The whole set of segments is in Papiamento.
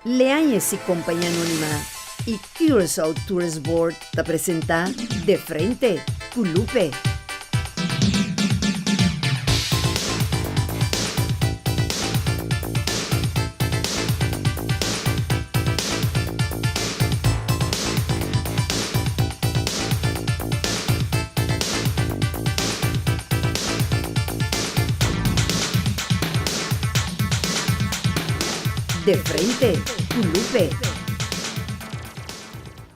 Leañez y Compañía Anónima y Curaçao Tourist Board ta presenta De Frente cu Lupe. De frente ku Lupe.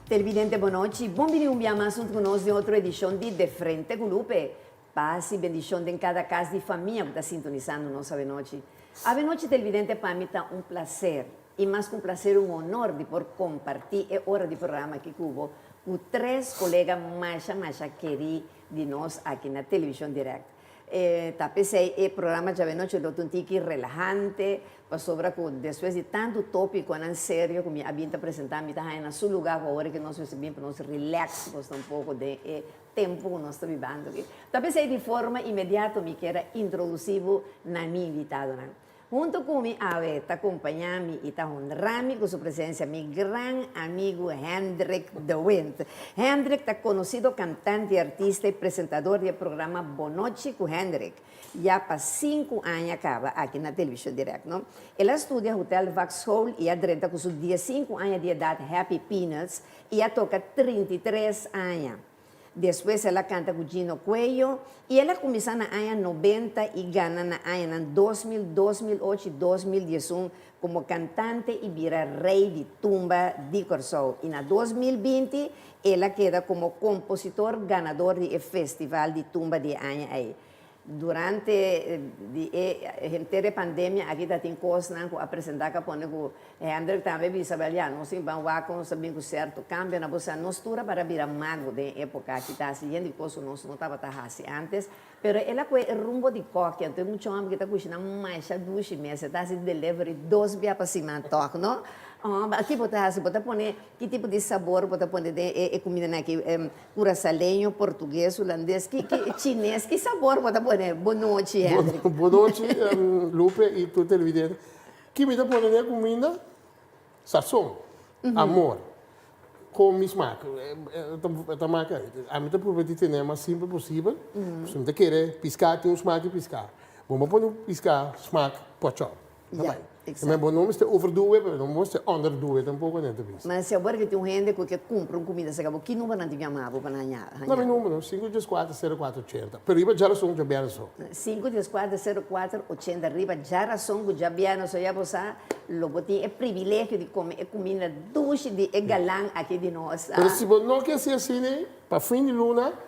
Televidente bonochi, bon bini un bia mas huntu ku nos den otro edishon di De Frente ku Lupe. Pas i bendishon den kada kas di famia ku ta sintonisando nos awenochi. Awenochi televidente pa mi ta un plaser i mas ku un plaser un honor di por kompartí e ora di programa aki ku bo ku tres kolega masha masha kerí di nos aki na Televishon Direct. E ta p'esei e programa djawe-nochi lo ta un tiki relahante, pasobra ku despues di tantu tópikonan serio ku mi a bin ta presentá, mi ta haña na su lugá ku awor ke nos mester bin pa nos rilèks nos ta un poko den e tempu ku nos ta bibando aki. Ta p'esei di forma inmediato mi kier a introdusí bo na mi invitadonan. Hunto ku mi awe ta kompañá mi i ta honrá mi ku su presensia mi gran amigu Hendrik de Windt. Hendrik ta konosido kantante, artista i presentador di e programa Bonochi ku Hendrik ya pa sinku aña kaba aki na Televishon Direct no. El a studia Hotel Vakschool i a drenta ku su diesinku aña di edat Happy Peanuts i a toka 33 aña. Despues el a kanta ku Gino Cuello i el a kuminsá na aña nobenta i gana na añanan 2000, 2008 i 2011 komo kantante i bira rei di tumba di Kòrsou. I na 2020 el a keda komo kompositor ganador di e festival di tumba di e aña ei. Durante di e henter e pandemia aki ta tin kosnan ku a presentá ku a pone ku Hendrik tambe bisa bel ya nos tin ban wak kon nos ta bin ku sierto kambio na bosa nos tur a para bira mago den e epoka aki ta hasi yen di kos ku nos no tabata hasi antes pero el a kohe e rumbo di koki anto e mucha homber ki ta kushina masha dushi mes e ta hasi delivery dos bia pa siman tòg no aki bo ta hasi bo ta pone ki tipo di sabor bo ta pone den e kumindanan aki Curasaleño, portugues, hulandes, ki ki chines, ki sabor bo ta pone? Bon nochi, Hendrik. Bon nochi, Lupe i tur televidente. Ki mi ta pone den e kuminda? Sazon, amor, kon mi smak. E ta maka. Ami ta purba di tene mas simpel posibel. Pasobra mi ta kere piská tin un smak di piská. Bo no por pone piská smak pòchòp. Ta bai. Ja, Bo no mester overdo e, pero no mester underdo e tampoco ne ta bisa. Ma si awor ke tin un hende ku ke kumpra un kumida serka bo, ki number nan tin yama bo pa nan haña? Na mi number, sinku dies kuater sero kuater ochenta. Pero riba djarason ku djabièrnè so. Sinku dies kuater sero kuater ochenta riba djarason ku djabièrnè so ya bo sa lo bo tin e privilegio di kome e kuminda dushi di e galan aki di nos. Pero si bo no ke hasi asina, pa fin di luna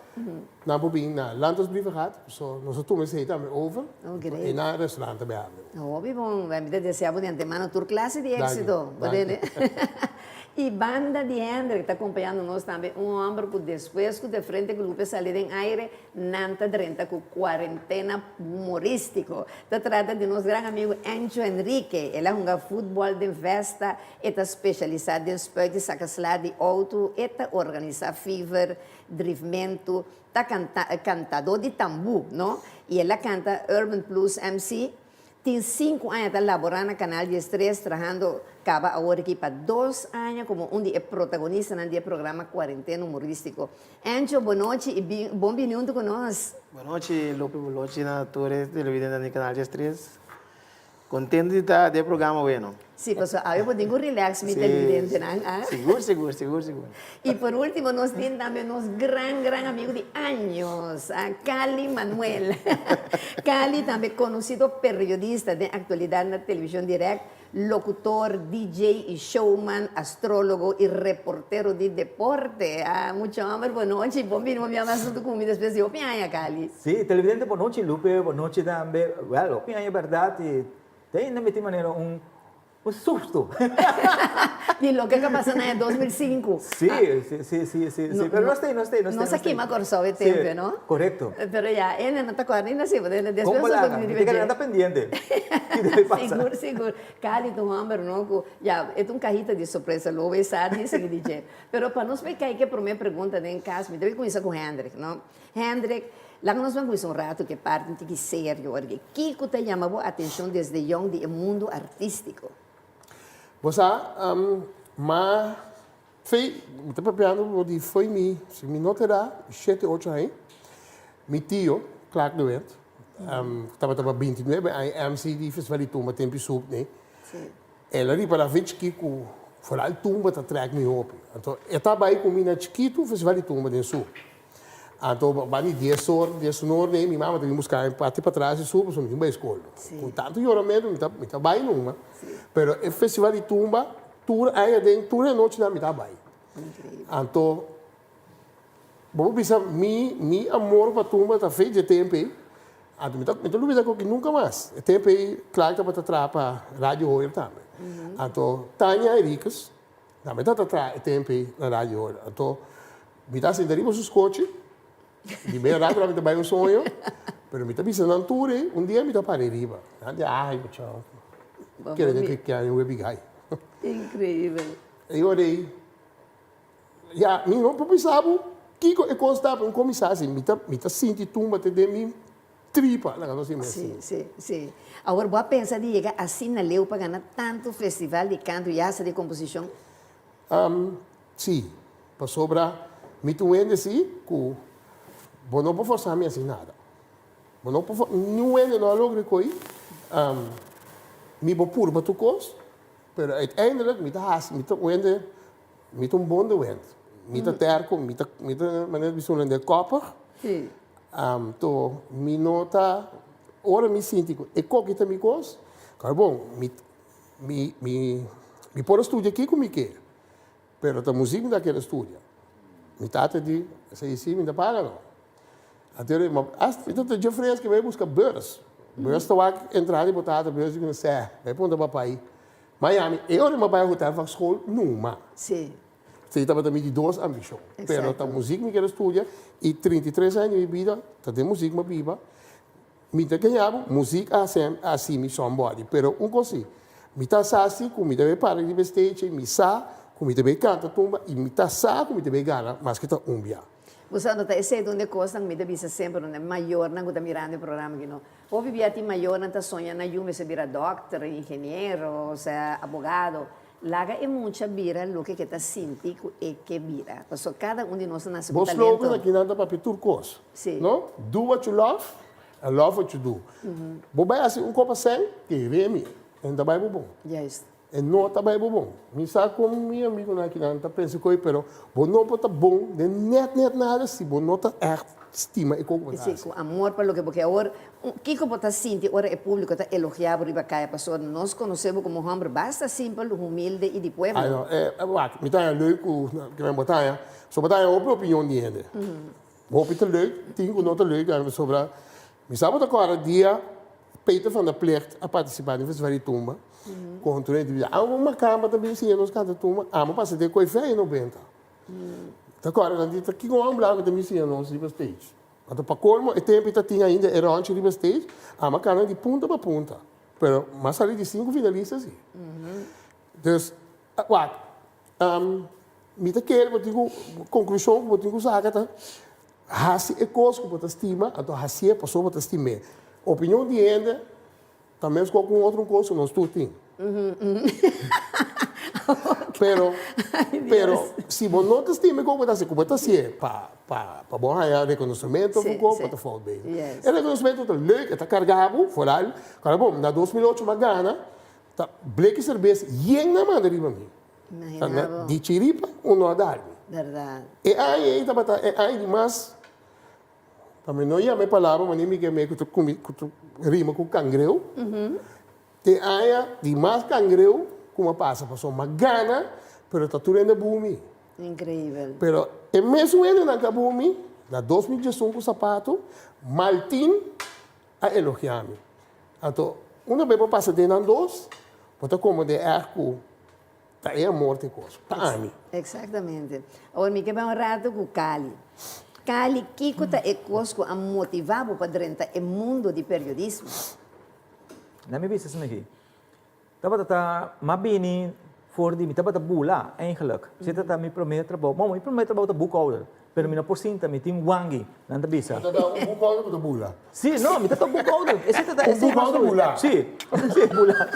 Nan por bin na Lantos Brievengat, so nos a tuma esei tambe over Oh, i na restaurant tambe habri. Hopi bon, mi ta desea bo di antemano tur clase di exito. Danki, danki. I banda di Hendrik ta acompañando nos tambe un homber cu despues cu De Frente cu Lupe sali den aire, nan ta drenta cu cuarentena humoristico. Ta trata di nos gran amigo Encho Enrique. El a hunga futbol den Vesta, e ta specialisa den spuit di saca sla di auto, e ta organisa fever, Drifmentu, ta kanta kantadó di tambú, no? I el a kanta Urban Blues MC. Tin sinku aña ta laborá na Canal Diestres, trahando kaba awor aki pa dos aña komo un di e protagonistanan di e programa Kuarentena Humorístiko. Encho, bonochi i bin bon bini huntu ku nos. Bonochi Lope, bonochi na tur e televidentenan di Canal Diestres. Contento di ta den e programa bueno. Sí, pasobra awe bo tin cu relax mi televidentenan, ah. Sigur, sigur, sigur, sigur. Y por ultimo nos tin tambe nos gran, gran amigo di años, ah, Cali Manuel. Cali tambe conocido periodista den actualidad na Television Direct, locutor, DJ y showman, astrólogo y reportero di deporte. Ah, mucho homber, bo nochi, bon bini, bo mi ama asunto cu mi despues di hopi aña, Cali. Sí, televidente bo nochi, Lupe, bo nochi tambe. Well, hopi aña berdad y te ainda mi tin manera un un susto. Di loke ka pasa na aña 2005. Sí, sí, sí, sí, sí, sí, pero no stay, no stay, no stay. Nos a kima Kòrsou e tempe, no? Korekto. Pero ya, e no ta kòrda ainda si, pasobra despues Kon nos a balaga? Mi ta kere nan ta pendiente. Ki debe pasa? Sigur, sigur. Cali ta un hòmber, no, ku ya, e ta un kahita di sorpresa, lo bo sa di sigui di dje. Pero pa nos por kai ku e promé pregunta den kas, mi debe kuminsá ku Hendrik, no? Hendrik, laga nos ban kuminsá un ratu ku e parti un tiki serio, oirke. Kiko ta yama bo atenshon desde yòn di e mundu artístiko? Bo sa, ma fei, mi ta papiando bo di foi mi, si mi no ta era, shete, ocho aña, mi tio, Clark de Wit, tabata pa binti nuebe aña MC di Festival di Tumba tempi sup ne. El a ripará ven chikí ku foral tumba ta trèk mi hopi. Anto e ta bai ku mi na chikitu Festival di Tumba den Sur. Anto banda di dies or, dies un or nei mi mama ta bin buska mi parti patras di Sur pasobra mi tin bai skol. Ku tantu yoramentu mi ta mi ta bai numa. Pero e Festival di Tumba tur aña den tur e anochinan mi ta bai. Anto Bo por bisa mi, mi amor pa tumba ta fe dje tempu ei. Anto mi ta mi ta lubida koki nunka mas. E tempu ei Clark tabata traha pa Radio Hoyer tambe. Anto Tania Henriquez tambe tabata traha e tempu ei na Radio Hoyer. Anto mi ta sinta riba su skochi, di medio rato mi ta bai un soño, pero mi ta bisa nan tur ei, un dia mi ta para riba. Nan di, ay muchacho, kere den ke kiaña un webigai. Increíbel. E ora ei Ya, mi no por bisa bo kiko e kos ta, pero un komisa si mi ta mi ta sinti tumba te den mi tripa, laga nos dime Si, si, si. Awor bo a pensa di yega asina leu pa gana tantu festival di kanto i hasta di komposishon? Si, pasobra mi ta un hende si ku bo no por forsa mi hasi nada. Bo no por niun hende no a logra ko'i mi por purba tur kos, pero uiteindelijk mi ta hasi mi ta un hende Mi ta un bon de wend. Mi ta terco, mi ta, mi ta manera bisa un hende koppig. Sí. Anto mi no ta, ora mi sinti ku e koki ta mi kos, kòrda bon, mi, mi, mi, mi por a studia kiko mi ke, pero ta muzik mi ta kere studia. Mi tata di, esei si mi ta paga no. Anto ora mi, hasta mi ta dje fresco mi bai buska beurs. Beurs ta wak entrada di bo tata, beurs di ku sè, bai puntra papai. Miami, e ora mi a bai hotel van school numa. Sí. Esei tabata mi di dos ambishon. Pero ta muzik mi kere studia i 33 aña di mi bida ta den muzik mi a biba. Mi ta gaña bo, muzik a hasi a hasi mi somebody. Pero un kos si, mi ta sa si ku mi ta bai para riba e stage ei, mi sa ku mi ta bai kanta tumba i mi ta sa ku mi ta bai gana maske ta un bia. Bo sa no ta esei donde kosnan mi ta bisa semper donde mayornan ku ta mirando e programa aki no. Hopi bia tin mayornan ta soña nan yu mester bira dòkter, ingeniero, osea abogado. Laga e mucha bira loke ke ta sinti ku e ke bira. Pasobra kada un di nos ta nase ku Bo talento. slogan aki nan ta papia tur kos, Sí. no? Do what you love and love what you do. Bo bai hasi un kopa sèn, kere mi, en ta bai bo bon. Juist. E no ta bai bo bon. Mi sa kon mi amigunan akinan ta pensa koe, pero bo no por ta bon den nèt nèt nada si bo no ta ègt stima e koko bo ta Sí, hasi. ku amor pa loke bo ke. Awor, kiko bo ta sinti ora e públiko ta elogiá bo riba kaya? Pasobra nos konosé bo komo un hòmber basta simpel, humilde i di pueblo. Ai no, e wak, mi ta haña leuk ku ke men bo ta haña. So bo ta haña hopi opinion di hende. Hopi ta leuk, tin ku no ta leuk, pasobra mi sa bo ta kòrda dia Peter van der Pligt a partisipá den Festival di Tumba kontra un entrevista. Amo makamba ta bin siña nos kanta tumba, amo pasa den koe fe i no benta. Ta kòrda nan di ta kiko un blanku ta bin siña nos riba stage. Anto pa kolmo e tempu i ta tin ainda e rònchi riba stage, amo a kana di punta pa punta. Pero m'a sali di sinku finalista si. Dus, wak, mi ta kere bo tin ku konklushon ku bo tin ku saka ta Hasi e kos ku bo ta stima, anto hasié pasobra bo ta stim'é. Opinion di hende ta meskos ku un otro kos ku nos tur tin. Pero, pero si bo no ta stima e kos ku bo ta hasi, ku bo ta hasié pa pa pa bo haña rekonosementu òf un kos, bo ta fout bezig. E rekonosementu ta leuk, e ta karga bo, foral, kòrda bon, na 2008 mi a gana, ta bleki serbes yen nan manda riba mi. Imagina bo. Di chiripa un no a darmi. Berdad. E aña ei tabata e aña di mas, pa mi no yama e palabra manera mi ke me ku ta kumi ku ta rima ku kangreu. E aña di mas kangreu ku mi a pasa pasobra mi a gana pero ta tur hende a bumi. Increibel. Pero e mesun hendenan ku a bumi na 2011 ku sapato, Maltin a elogia mi. Anto una bes bo pasa den nan dos, bo ta como den erg cu ta e amor ta e cos, pa ami. Exactamente. Awor mi ke bai un rato cu Cali. Cali, kico ta e cos cu a motiva bo pa drenta e mundo di periodismo? Na mi bisa esaki, tabata ta m'a bini for di mi tabata bula eigenlijk. Si ta mi prome trabou, bon mi prome trabou ta boekhouder. Pero mi no por sinta, mi tin wangi, nan ta bisa. Bo ta da un boekhouder bo ta bula? Si, no, mi ta ta boekhouder. Esei ta ta, Un boekhouder bula? Si, si, bula.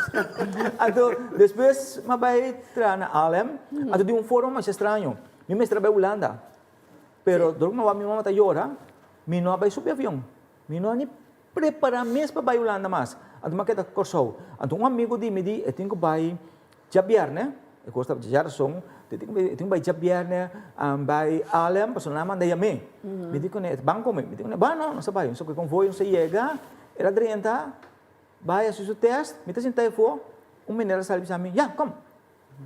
Anto, despues mi a bai traha na Haarlem, anto di un forma masha straño. Mi mester a bai Hulanda, pero dor ku mi a wak mi mama ta yora, mi no a bai subi avion. Mi no a ni prepará mes pa bai Hulanda mas. Anto mi a keda Kòrsou. Anto un amigu di mi di e tin ku bai djabièrnè, e kos tabata djarason, e tin ku bai djabièrnè bai Haarlem pasobra nan a manda yam'é. Mi di kuné, ban ku mi? Mi di kuné, ban no, nos a bai. Nos a kohe konvoi, nos a yega, el a drenta, bai hasi su tèst, mi ta sinta afó, un meneer a sali bisa mi, ya, kom.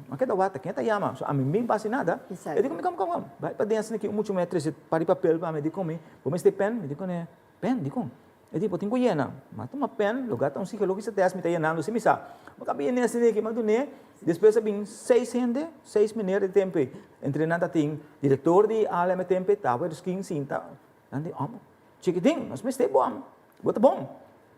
Ma keda wak ta ken ta yama? So ami mi basi nada. E di ku mi, kom, kom, kom. Bai paden asina ki un mucha muher trese par di papel pa mi. E di ku mi, bo mester pen? Mi di ku ne, pen? Dikon? E di, bo tin ku yena. Mi a tuma pen, loga ta un psicologista test mi ta yenando si mi sa. Mi a kaba yena asina ki mi a dun'é. Despues a bin seis hende, seis meneer di tempo ei. Entre nan ta tin director di ALM e tempo ei, Tabo Erskine sinta. Nan di, amo, chikitin, nos mester bo amo. Bo ta bon.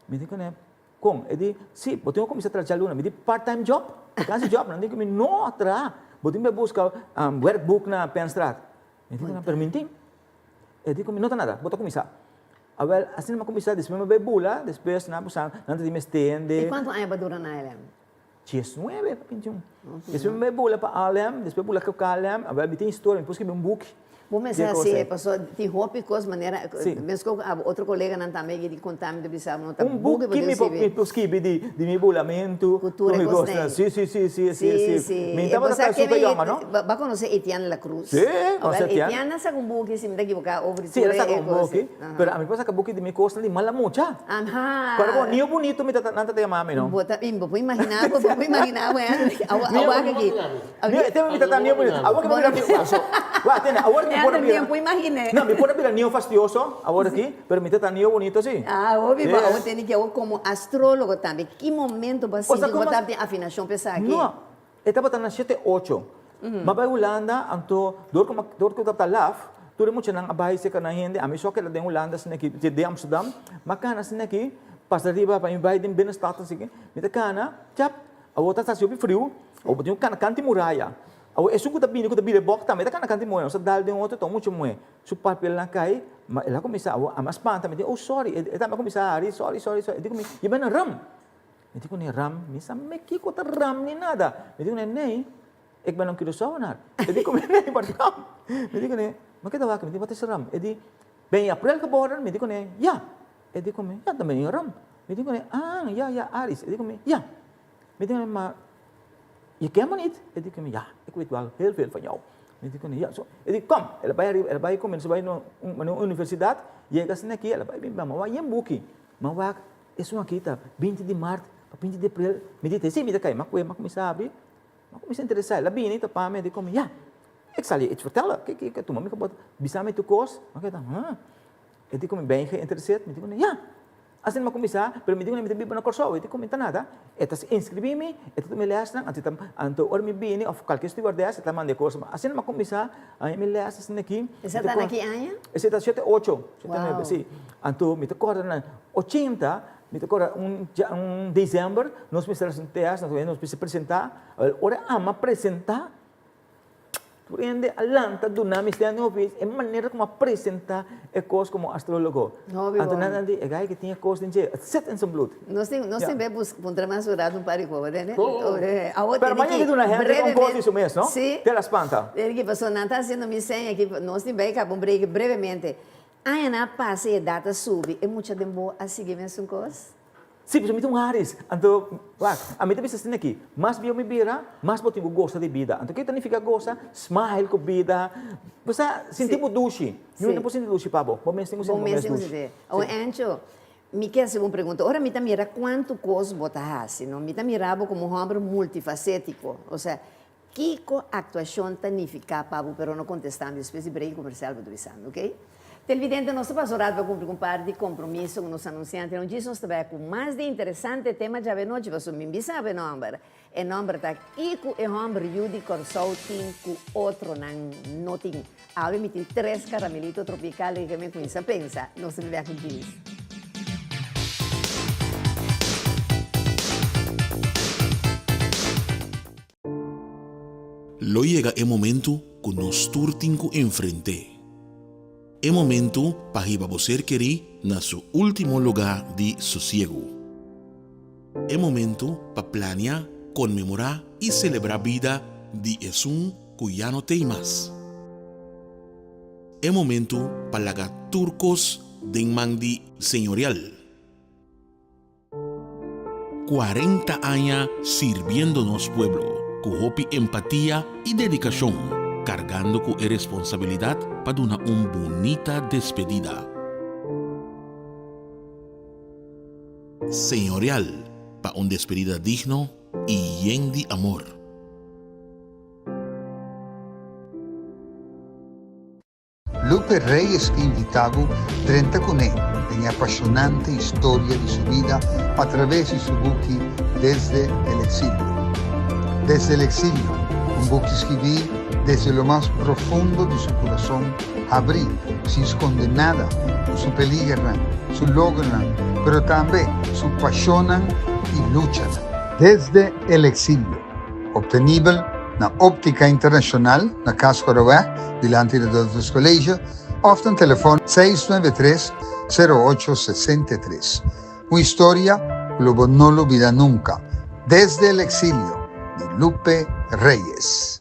Mi di ku ne, Kon? E di, Si, bo tin ku kuminsá traha djaluna. Mi di, Part time job? Vakantie job? Nan di ku mi, No, traha. Bo tin bai buska werkboek na Penstraat. Mi di ku nan, Pero mi no tin. E di ku mi, No ta nada, bo ta kuminsá. Awel, asina mi a kuminsá, despues mi a bai bula, despues nan a busa, nan ta di mi stende. I kuantu aña bo a dura na ALM? Diesnuebe pa bintiun. Despues mi bai bula pa ALM, despues bula ku KLM, awel mi tin historia, mi por skibi un buki. Bo mester hasi e paso tin hopi kos manera meskos ku abo otro koleganan tambe di konta mi ta bisa no ta Un buki mi por skibi di mi bulamentu ku tur e kosnan. Si si si si si si mi tabata ta super yonga no. Bo a konosé Etienne La Cruz? Si konosé Etienne. Etienne a saka un buki si mi ta ekiboká over Si el a saka un buki pero ami por saka buki di mi kosnan di mala mucha. Aha. Pero bo niño bunito mi ta nan ta yama mi no. Bo ta bo por imaginá bo por imaginá bo awak aki. Mira, e tema mi ta ta niño bunito. Awor ki mi bira niño. Wak, tende, awor mi por a bira. No, mi por a bira niño fastioso awor aki, pero mi ta ta niño bunito si. Ah, hopi bo. Awor tende ki awor komo astrólogo tambe, ki momento bo a sinti ku bo tabata tin afinashon pa esaki? No, e tabata na shete ocho. Mi a bai Hulanda, anto dor ku dor ku tabata laf, tur e muchanan a bai serka nan hende, ami so a keda den Hulanda asina aki, den Amsterdam. Mi a kana asina aki, pasa riba pa mi bai den binnenstad asina aki, mi ta kana, chap, Awor ta hasi hopi friu, awor bo tin ku kana kanti muraya. Awor esun ku ta bini ku ta bira e bòk tambe ta kana kanti muraya. Nos a dal den otro, ta un mucha muhé. Su papelnan a kai, ma el a kuminsá awor ami a spanta, mi di, oh sorry, e tambe a kuminsá hari, sorry, sorry, sorry. E di ku mi, je bent een ram. Mi di ku ne, ram? Mi sa me kiko ta ram ni nada. Mi di ku ne, nee, ik ben een Curaçaoenaar. E di ku mi, nee, maar ram. Mi di ku ne, ma ke ta wak? Mi di, wat is ram? E di, ben je april geboren? Mi di ku ne, ja. E di ku mi, ja, dan ben je een ram. Mi di ku ne, ah, ja, ja, Aries. E di ku mi, ja. Mi di ku ne, maar je kent me niet? E di ku mi, ja, ik weet wel heel veel van jou. Mi di ku ne, ja, so. E di, kom. El a bai ariba, el a bai ku mi, nos a bai na un universidat, yega asina aki, el a bai bin mi wak yen buki. Mi wak, esun aki ta binti di mart pa binti di april. Mi di, si, mi ta kai. Mi a kue, mi a kuminsá habri, mi a kuminsá interesá. El a bini topa mi, e di ku mi, ja, ik zal je iets vertellen. Kiko, kiko, tuma mi kabot, bisa mi tur kos. Mi a keda, huh. E di ku mi, ben je geïnteresseerd? Mi di ku ne, ja. Asina mi a kuminsá, pero mi di ku ne mi ta biba na Kòrsou, e di ku mi ta nada. E ta inskribí mi, e ta tuma mi lèsnan, anto ta anto ora mi bini òf kualke stewardess e ta manda e kos. Asina mi a kuminsá haña mi lès asina aki. Esei ta na ki aña? Esei ta shete ocho, shete nuebe, si. Anto mi ta kòrda na ochenta, mi ta kòrda un un desèmber nos mester hasi un tèst, nos mester presentá. Awèl ora ami a presentá, Tur hende a lanta duna mi standing ovation, e manera como a presenta e cos como astrologo. Hopi Anto bon. nan nan di, e guy ki tin e cos den dje, het zit in zijn bloed. Nos tin, nos Ja. tin be bus puntra mas un rato un par di koba, tende? Oh. Awo Pero tene mañana ki di duna Hendrik un cos di su mes, no? Si. Te la spanta. Tene ki pasobra nan ta haciendo mi seña aki, nos tin bay caba un break brevemente. Añanan a pasa y edad a subi, e mucha den bo a sigui mesun cos? Sí, pasobra mi ta un Aries. Anto, wak, ami ta bisa asina aki, mas bieu mi bira, mas bo tin ku gosa di bida. Anto, ke ta nifiká gosa? Smile ku bida. Bo sa, sinti bo dushi. Niun no por sinti dushi pa bo. Bo mes tin ku sinti bo mes dushi. Awor, Encho, mi ke hasi bo un pregunta. Ora mi ta mira kuantu kos bo ta hasi, no? Mi ta mira bo komo un hòmber multifasétiko. Osea, Kiko aktuashon ta nifiká pa bo? Pero no kontestá mi despues di break komersial bo ta bisa mi, ok? Televidente, nos ta pasa un rato pa kumpli ku un par di kompromiso ku nos anunsiantenan. Djis nos ta bai ku mas di interesante tema djawe nochi pasobra mi bisa bo e nòmber. E nòmber ta Kiko e hòmber yu di Kòrsou tin ku otronan no tin. Awe mi tin tres karamelito tropikal i ke mi kuminsá pensa. Nos ta bibia ku djis. Lo yega e momentu ku nos tur tin ku enfrent'é. E momentu pa hiba bo ser kerí na su último lugá di sosiegu. E momentu pa plania, konmemorá i selebrá bida di esun ku ya no t'ei mas. E momentu pa laga tur kos den man di Señorial. 40 aña sirbiendo nos pueblo ku hopi empatia i dedikashon, kargando ku e responsabilidat pa duna un bunita despedida. Señorial pa un despedida digno i yen di amor. Lupe Reyes ke invitá bo drenta kuné den e apashonante historia di su bida a traves di su buki Desde el Exilio. Desde el Exilio, un buki skibí desde lo mas profundo di su kurason habrí, sin skonde nada, ku su peligernan, su logronan, pero tambe su pashonnan i luchanan. Desde el Exilio, obtenibel na Optica Internacional na Cas Coroweg, dilanti di Adultus College, of na telefon 693 08 63. Un historia cu lo bo no lubida nunca. Desde el exilio, di Lupe Reyes.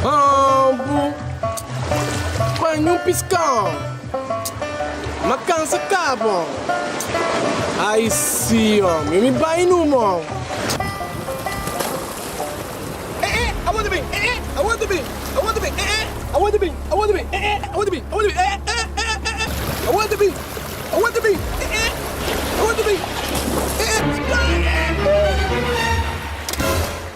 Hambu, Paña un piskon, Ma kansa kaba. Ai si homi, mi bai numa.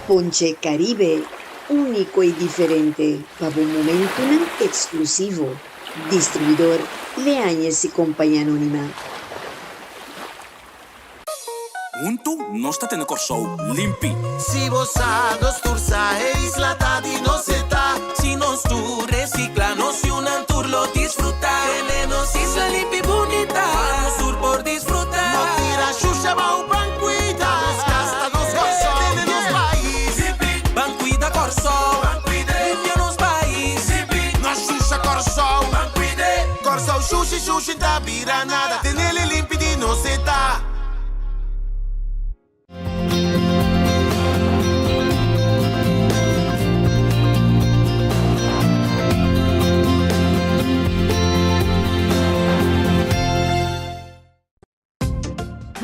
Ponche Caribe, úniko i diferente pa bo momentunan eksklusivo. Distribuidor Leañez y Compañía Anónima. Huntu nos ta tene Kòrsou limpi. Si bo sa, nos tur sa, e isla ta di nos e ta. Si nos tur recicla, nos yunan tur lo disfruta. Tene nos isla limpi bunita, pa nos tur por disfruta. No tira shusha bou, ban cuida. Nos cas ta nos Kòrsou, tene nos pais. Ban cuida Kòrsou, limpia nos pais. No shusha Kòrsou, ban cuid'e. Kòrsou shushi shushi ta bira nada, tenele limpi di nos e ta.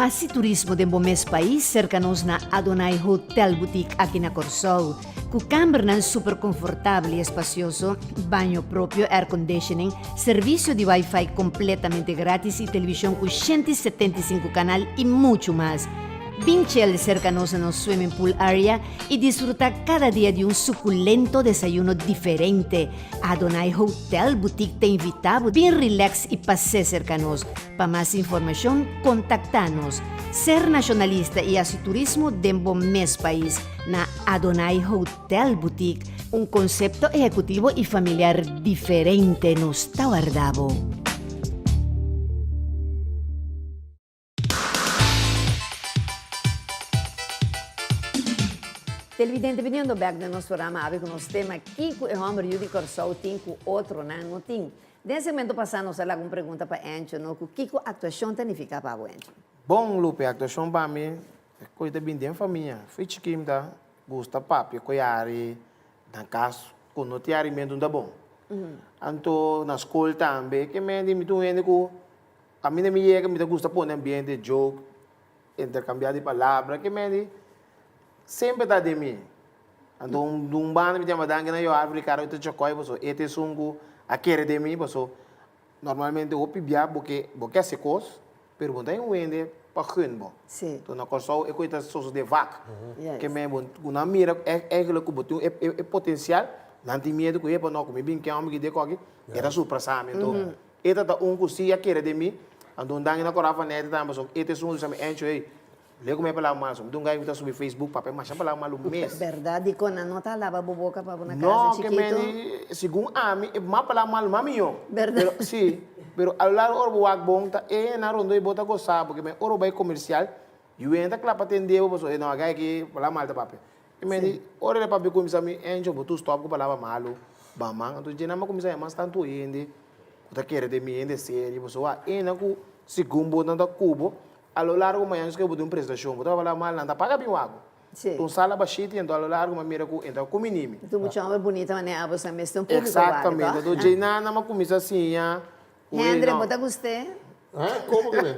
Hasi turismo den bo mes pais serka nos na Adonai Hotel Boutique aki na Kòrsou. Ku kambernan super konfortabel i espasioso, baño propio, airconditioning, servisio di wifi kompletamente gratis i televishon ku 175 kanal i muchu mas. Bin chel serka nos na nos swimming pool area i disfruta kada dia di un sukulento desayuno diferente. Adonai Hotel Boutique ta invita bo bin relax i pas'é serka nos. Pa mas informashon kontaktá nos. Ser nashonalista i hasi turismo den bo mes pais na Adonai Hotel Boutique, un konsepto ehekutivo i familiar diferente nos ta warda bo. Televidente biniendo bek den nos programa awe ku nos tema Kiko e hòmber yu di Kòrsou tin ku otronan no tin? Den segmento pasá nos a laga un pregunta pa Encho no ku kiko aktuashon ta nifiká pa bo Encho? Bon Lupe, aktuashon pa mi e kos ta bin den famia. Fi chikí mi ta gusta papia ku yari na kas ku no tin yarimentu no ta bon. Anto na skol tambe ke mende mi ta un hende ku Kaminda mi yega mi ta gusta pone ambiente, joke, intercambia di palabra, ke medi semper ta den mi. Anto un di un banda mi ta yama danki na Johan Ricardo ta Chacoy paso e ta esun ku a kere den mi paso normalmente hopi bia bo ke bo ke hasi kos pero bo no ta un hende pa gun bo. Enton na Kòrsou e kos ta sosode vak. Ke men bo ku nan mira eigenlijk ku bo tin e potensial nan tin miedu ku epa no ku mi bin ke homber ki de koki e ta surprasa mi. Enton E ta ta un ku si a kere den mi, anto un danki na Korafa Nete tambe pasobra e ta esun ku bisa mi, Encho, hey, Lei ku mi a palabra malu, so mi ta un gai ku ta subi Facebook papia masha palabra malu mes. Berdad dikon nan no ta laba bo boka pa bo na kasa No, ke chikito? meni segun ami e mas palabra malu mas mihó. Berdad. Pero si, pero a lo largo ora bo wak bon ta e nan rondó i bo ta gosa bo ke men ora bo bai komersial yu hende ta kla pa tende bo pasobra e no a gai aki palabra malu ta papia. Ke meni ora el a papia kuminsá mi Angel bo tur stòp ku palabra malu ba man anto dje nan a kuminsá yama mas tantu hende ku ta kere den mi hende serio pasobra e nan ku segun bo nan ta ku bo A lo largo mañana nos ke bo den un presentacion, bo ta papia mal, nan ta paga bin wak bo. Sí. Un sala bashiti, enton a lo largo mi a mira ku entra kumini mi. Tu mucha homber bunita manera abo sa mester un publico wak, Exactamente, toh? enton djei nan nan a kuminsa siña ku e Hendrik, no. bo ta gust'é? Ah, komo ku mi?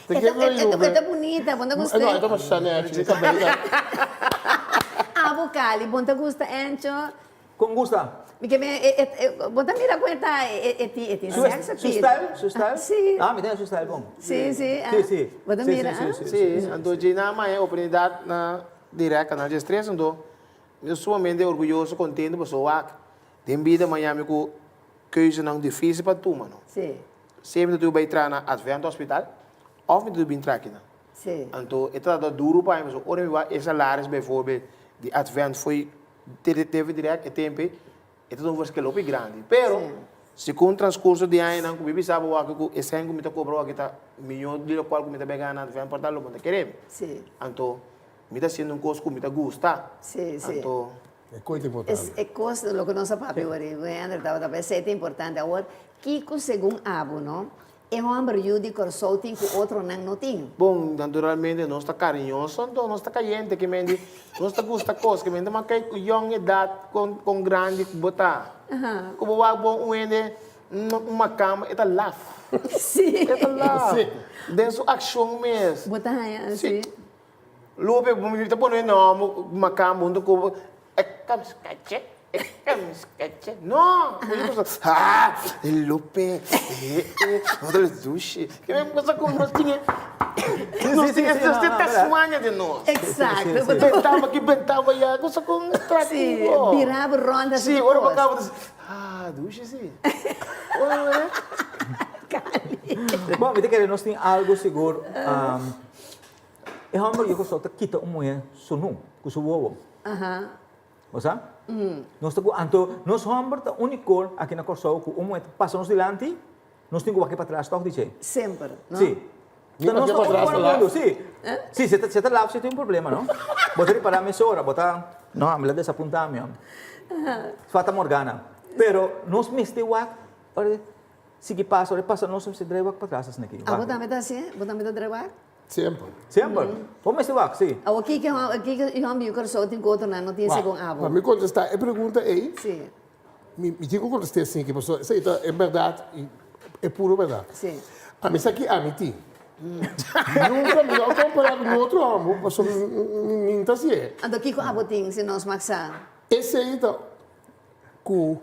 Te E ke ta, lo e ta, yubi? e ta bunita, bo ta gust'é? No, e ta masha nechi, e ta bella. Abo Cali, bo ta gusta Encho? Kon gusta? Mi ke men e e bo ta mira ku e ta e tin e tin Su sex su appeal. style? Su style? Si. Ah, mi ta su style bon. Si, si, ah. Si, si. Bo ta Si, mira, si, ah? si, si. Si, anto dje nan a maya oportunidat na direct Canal 13, anto mi ta sumamente orguyoso, kontento pasobra wak den bida maya mi ku keuzenan difisil pa tuma no. Si. Semper mi ta tudu bai traha na Advent Hospital òf mi ta tudu bin traha akinan. Si. Anto e ta trata duru pa mi pasobra ora mi wak e salaris bijvoorbeeld di Advent fo'i TV Direct e tempo ei e ta un verschil hopi grandi. Pero segun transcurso di añanan ku mi bisa bo wak ku e sèn ku mi ta kobra wak ta mihó di lokual ku mi ta bai gana na Advent Portal lo bo ta kere mi. Anto mi ta hasiendo un kos ku mi ta gusta. Anto. E kos ta importante. E kos loke nos a papia wor Wendel tabata papia esei ta importante. Awor kiko segun abo no E hòmber yu di Kòrsou tin ku otronan no tin. Bon, naturalmente nos ta kariñoso, anto nos ta kayente, ke men di nos ta gusta kos, ke men ta maka ku yòn edat kon kon grandi ku bo ta. Ku bo wak bon un hende un makamba e ta laf. Sí. E ta laf. Den su akshon mes. Bo ta haña así. Lope bo mi ta pone nòmber makamba huntu ku bo e kamskache. E kamskache. No! Ah! E Lope. E e otro es dushi. Ke men cosa ku nos tin e nos tin e nos tin Tasmania den nos. Exacto. Bentaba aki bentaba aya cosa ku atractivo. Sí, bira bo rond hasi Sí, tur ora bo kos. kaba ta ah dushi si. Kali. Bon, mi ta kere nos tin algo sigur. E hòmber yu Kòrsou ta kita un muhé sunú ku su wowo. Bo sa? Nos ta ku anto nos hòmber ta úniko aki na Kòrsou ku un muhé ta pasa nos dilanti, nos tin ku wak patras tòg di dje. Semper, no? Sí. Ta nos ta úniko na mundu, sí. Sí, si ta laf si tin un problema, no? Bo ta ripará mesora, bo ta, no, mi la desapuntá mi, hòmber. Fata Morgana. Pero nos mester wak ora sigui pasa, ora e pasa nos mester drai wak patras asina aki. Abo tambe ta hasié? Bo tambe ta drai wak? Semper. Semper. Bo mester wak, si. Awor kiko kiko e hòmber yu Kòrsou tin ku otronan no tin segun abo? Pa mi kontestá e pregunta ei, Si. mi mi tin ku kontest'é asin aki pasobra esei ta e bèrdat i e puro bèrdat. Si. Ami sa ki ami tin. Nunka mi no a kompará ku niun otro hòmber pasobra mi mi no ta hasié. Anto kiko abo tin si nos mag sa? Esei ta ku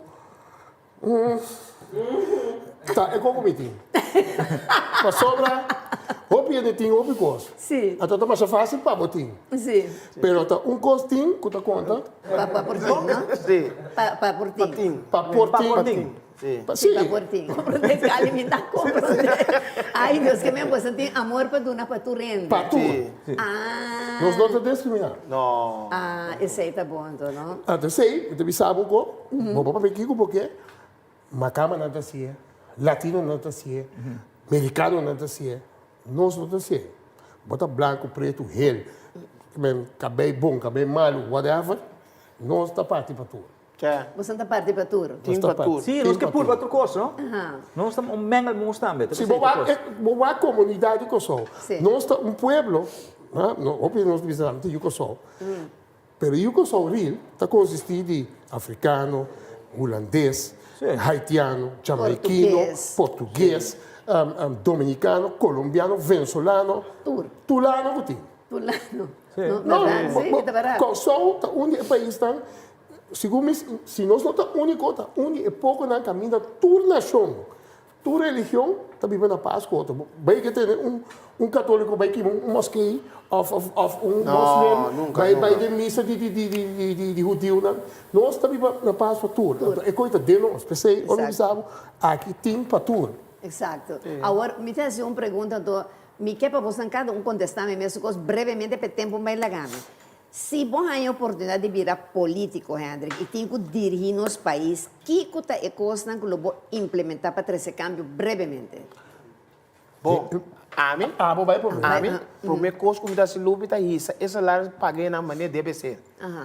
Ta e koko mi tin. Pasobra hopi hende tin hopi kos. Sí. Anto ta masha fácil pa bo tin. Sí. Pero ta un kos tin ku ta konta. Pa pa por tin, no? Sí. Pa pa por tin. Pa tin. Pa por tin. Pa por tin. Sí. Sí. Pa por tin. Comprende Cali mi ta comprende. Ay Dios ke men boso tin amor pa duna pa tur hende. Pa tur. Sí. Ah. Nos no ta diskriminá. No. Ah, esei ta bon anto, no? Anto esei mi ta bisa bo ku bo por papia kiko porque makamanan ta hasié, latinonan ta hasié, merikanonan ta hasié, nos no ta hasié. Bo ta blanku, pretu, hel, kabei bon, kabei malu, whatever, nos ta parti pa tur. Boso ta parti pa tur. Tin pa tur. Sí, nos ke purba tur kos, no? Nos ta un mengelmoes tambe. Si bo wak, bo wak komunidat di Kòrsou, nos ta un pueblo, hopi di nos ta bisa ta yu Kòrsou, pero yu Kòrsou real ta konsistí di afrikano, hulandes, haitiano, jamaikino, portugues, dominikano, kolombiano, venezolano, tulano ku tin. Tulano. No, bèrdat? Kòrsou ta un di e paisnan Segun mi, si nos no ta úniko, ta un di e pokonan kaminda tur nashon, tur religion ta biba na pas ku otro. Bai ke tene un un katóliko bai kima un moskee òf òf òf un moslim bai bai den misa di di di di di di hudiunan. Nos ta biba na pas pa tur. Anto e kos ta den nos. P'esei ora mi bisa bo, aki tin pa tur. Eksakto. Awor mi ta hasi un pregunta anto. Mi ke pa bosnan kada un kontestá mi mesun kos brevemente pa e tempu bai laga mi. Si bo haña oportunidat di bira polítiko, Hendrik, i tin ku dirigí nos pais, kiko ta e kosnan ku lo bo implementá pa trese kambio brevemente? Bon, ami, Abo bai promé. ami, promé kos ku mi ta hasi Lupi ta hisa e salaris pag'é nan manera debe ser.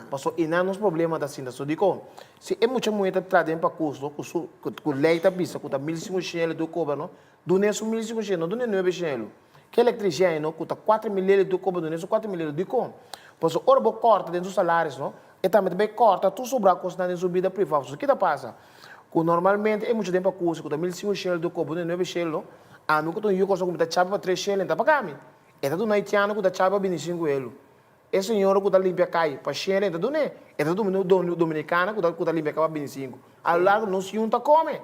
Pasobra einan nos problema ta sinta. So dikon? Si e mucha muhé ta traha den pakus no, ku su, ku lei ta bisa ku ta mil sinkushen el e tur kobra no, Dun'é su mil sinku shen, no dun'é nuebe shen elu. Ke elektrisian ei no, ku ta kuater mil lel e tur koba, dun'é su kuater mil elu. Dikon? Pasobra ora bo kòrta den su salaris no, e tambe ta bai kòrta tur sobrá kosnan den su bida privá. So ki ta pasa? Ku normalmente e mucha den pakusi ku ta mil sinku shen elu tur koba, dun'é nuebe shen elu no, ami ku ta un yu kòrsou ku mi ta chapi pa tres shen elu, e ta paga mi. E ta duna haitiano ku ta chapi pa bini sinku elu. E señora ku ta limpia kai pa shen elu e ta dun'é. E ta duna dominikana ku ta limpia kai pa bini sinku. A lo largo nos yun ta kome.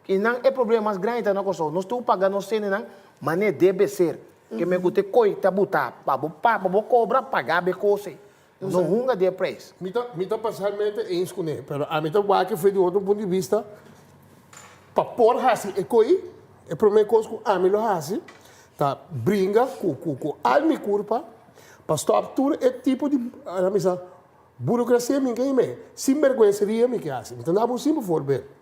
I nan e problema mas grandi ta na Kòrsou. Nos tin ku paga nos hendenan manera debe ser. Ke men ku te koi ta buta pa bo pa bo kobra paga be kos ei. No hunga di e preis. Mi ta mi ta parsialmente eens kuné, pero ami ta wak for di otro punto di bista pa por hasi e koi, e promé kos ku ami lo hasi ta bringa ku ku ku al mi kurpa pa stòp tur e tipo di a misa burokrasia mi ke him'é, sinberguenseria mi ke hasi. Mi ta daba un simpel voorbeeld.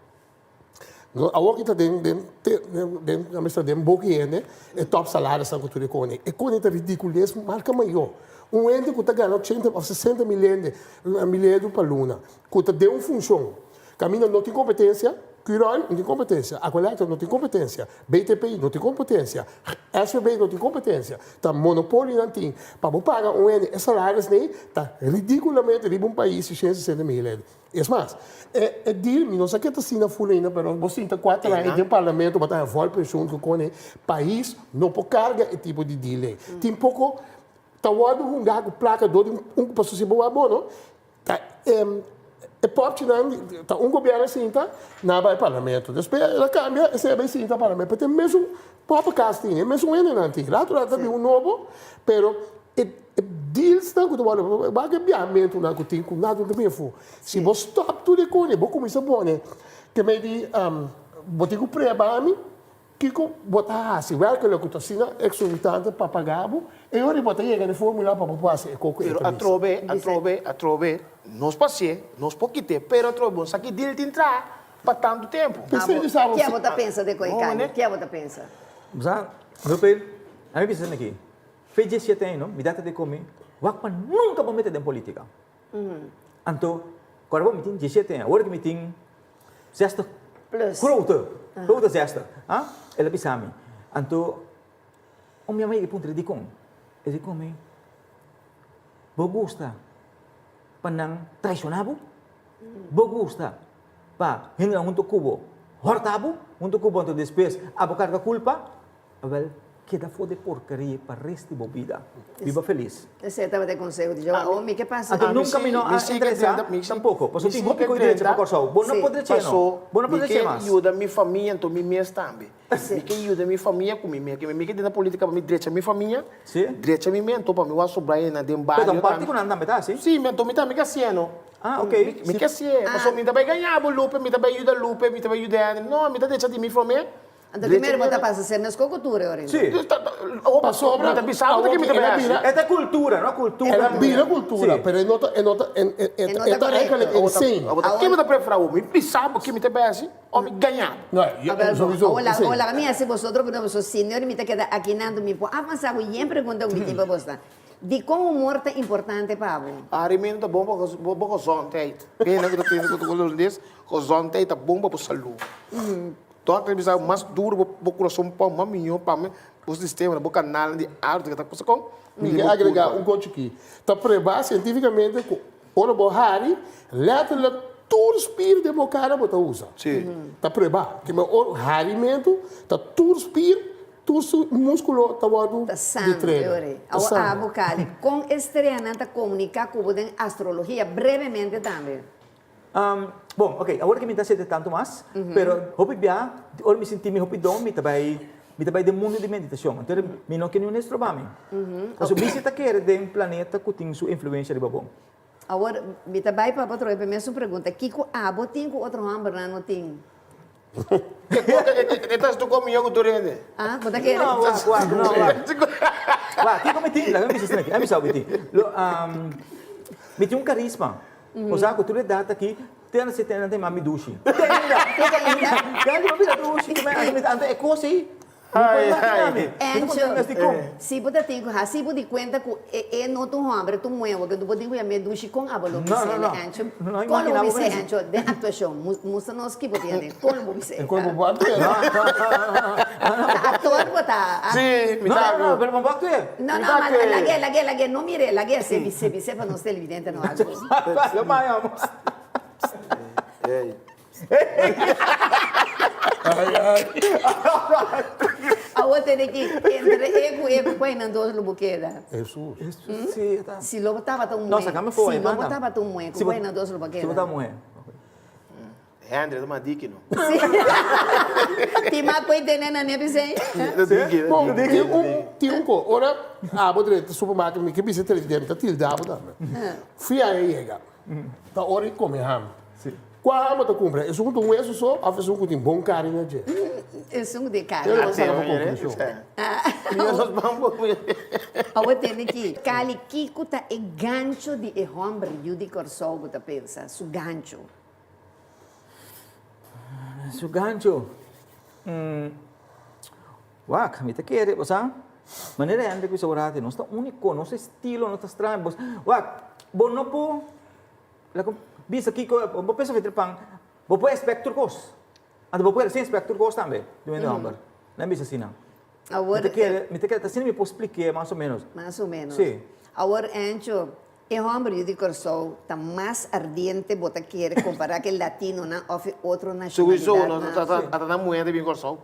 No, awor ki ta den, den, den, den, nan mester den boki hende, e top salarisnan ku tur e kone. E kone ta ridicules marka mayor. Un hende ku ta gana ochenta òf sesenta mil hende, mil euro pa luna, ku ta den un funshon kaminda no tin kompetensia, Curoil no tin kompetensia, Aqualectra no tin kompetensia, BTP no tin kompetensia, SVB no tin kompetensia, ta monopolio nan tin. Pa bo paga un hende e salarisnan ei ta ridiculamente riba un pais di shen sesenta mil hende. Es mas, e e deal, mi no sa ke ta asina full ainda, pero bo sinta kuater aña den parlamento, bo ta haña vol pensioen ku kone, pais no por karga e tipo di deal ei. Tin poko ta wòrdu hungá ku plaka dor di un, pasobra si bo wak bo no, ta e pòpchinan ta un gobièrnu a sinta, nan a bai parlamento. Despues el a kambia, esei a bai sinta parlamento, pero ta e mesun pòppenkast tin, e mesun hendenan tin. Rato rato ta bin un nobo, pero E dealsnan ku ta wòrdu, wak e biahamentunan ku tin ku nada no ta bin afó. Si bo stòp tur e kos, bo kuminsá pone ke mei di bo tin ku preba ami kiko bo ta hasi, wèrkelijk ku ta asina eksorbitante pa paga bo, e ora bo ta yega na e fórmula pa bo por hasi e kos ku e Pero ta bisa. atrobe, atrobe, atrobe, nos por hasié, nos por kit'é, pero atrobe bo no sa ki deal tin traha pa tantu tempu. P'esei di sa bo Ke abo ta pensa de koe Kanye? Ke abo ta pensa? Sa, Rupert, ami bisa esaki, Fe diessiete aña no, mi tata di ku mi, wak pa nunka bo mete den politika. Anto, kòrda bo mi tin diessiete aña, awor ku mi tin zestig, Plus. grote, grote zestig, ah, el a bisa mi. Anto, un mi a yega i puntra dikon? El di ku mi, bo gusta pa nan traishoná bo? Bo gusta pa hendenan huntu ku bo hòrta bo huntu ku bo anto despues abo karga kulpa? Awel, keda for di porkeria pa res di bo bida. Biba felis. Esei tabata e konseho di Jehová. Awor mi ke pasa? Anto nunka mi no a interesá tampoko. Pasobra tin hopi ku drecha pa Kòrsou. Bo no por drecha no. Bo no por drecha mas. Mi ke yuda mi famia anto mi mes tambe. Mi ke yuda mi famia ku mi mes. Mi ke tene politika pa mi drecha mi famia, drecha mi mes anto pa mi wak sobra hende den bario tambe. Pero ta un parti ku nan tambe ta hasi. Si, anto mi tambe ke hasié no. Ah, ok. Mi ke hasié. Pasobra mi ta bai gaña bo Lupe, mi ta bai yuda Lupe, mi ta bai yuda hende. No, mi ta drecha di mi famia. Anto primero bo ta pasa ser mes ko kultura e ora. Sí. Pasobra awor ki el a bira. E ta kultura, no kultura. El a bira kultura, pero e no ta, e no ta, e ta eigenlijk insane. Awor ki mi ta prefera awor? Mi bisa bo ki mi ta bai hasi o mi gaña bo? No, sowieso. Awor laga mi hasi boso otro pregunta, boso senior mi ta keda aki nan, mi por avansa ku yen pregunta ku mi tin pa boso. Dikon humor ta importante pa bo? Arimento ta bon pa bo gezondheid. Benen ku ta tende ku ta holandes, gezondheid ta bon pa bo salú. Dòkter bisa mas duru bo bo kurason pon mas mihó pa mi bo sistema bo kanalnan di aru ta kasa kon Mi ke agregá un kos chikí. Ta pruebá sientífikamente ku ora bo hari, lèterlik tur spier den bo kara bo ta usa. Ta pruebá. Ke men ora harimentu ta tur spier, tur su múskulo ta wòrdu Ta sano, di trena. e ora ei. Ta Awor sano. abo, Kali, kon e streanan ta komuniká ku bo den astrologia? Brevemente tambe. Bon, ok, awor ke mi ta sete tantu mas, pero hopi bia, ora mi sinti mi hopi don, mi ta bai, mi ta bai den mundu di meditashon. Anto mi no ke niun hende stroba mi. Pasobra mi si ta kere den planeta ku tin su influensia riba bo. Awor, mi ta bai pa bo atrobe pa e mesun pregunta, kiko abo tin ku otro hòmbernan no tin? E ta stu komió ku tur hende. Ah, bo ta kere? No, wak, wak, no, wak. Wak, kiko mi tin? Laga mi bisa esaki, mi sa mi tin. Lo, mi tin un karisma. Osea ku tur e dat aki, te anda si te anda mami dushi. Te ainda, te ainda. Te ainda mi bira dushi, anto e kos ei Ancho, si bo ta tin ku hasi bo di kuenta ku e e no ta un hòmber, e ta un muhé, wak bo tin ku yam'é dushi kon abo lo bis'é le Ancho? Kon lo bo bis'é Ancho den aktuashon? Mustra nos ki bo tin aden, kon lo bo bis'é? Ta aktor bo ta? No, no, ma lag'é, lag'é, lag'é, no mir'é, lag'é hasié bis'é, bis'é pa nos televidente no wak bo. Awor tene ki entre e ku e ku kua nan dos lo bo keda? Hesus. Si lo bo tabata un muhé. Si lo bo tabata un muhé ku kua nan dos lo bo keda? Si bo ta muhé. Henry ta mas diki no. Tin mas ku e tene na nepi sei? Bon, tin un tin un ko. Ora abo drenta supermarket mi ke bisa televidente mi ta tilda abo tambe. Fia e yega. Ta ora di come ham. Cua ham bo ta cumpra? Esun cu ta un hueso so of esun cu tin bon carne na dje? Esun cu tin carne. Yo lo saca pa conclusion. Awor tende ki, Cali, kico ta e gancho di e homber yu di Corsou bo ta pensa? Su gancho. Su gancho? Wak, mi ta kere, bo sa, manera Hendrik bisa ora hati, nos ta úniko, nos estilo no ta straño. Bo, wak, bo no por laga bisa kiko, bo pensa Peter Pan, bo por expect tur kos. Anto bo por sin expect tur kos tambe di un hende hòmber. Nan bisa asina. Awor, Mi ta kere, mi ta kere, ta asina mi por splik'é mas o ménos. Mas o ménos. Sí. Awor, Encho, E hòmber yu di Kòrsou ta mas ardiente bo ta kere kompará ku e latinonan òf e otro Sowieso, nashonalidatnan? no, ata nan muhé ta bin Kòrsou.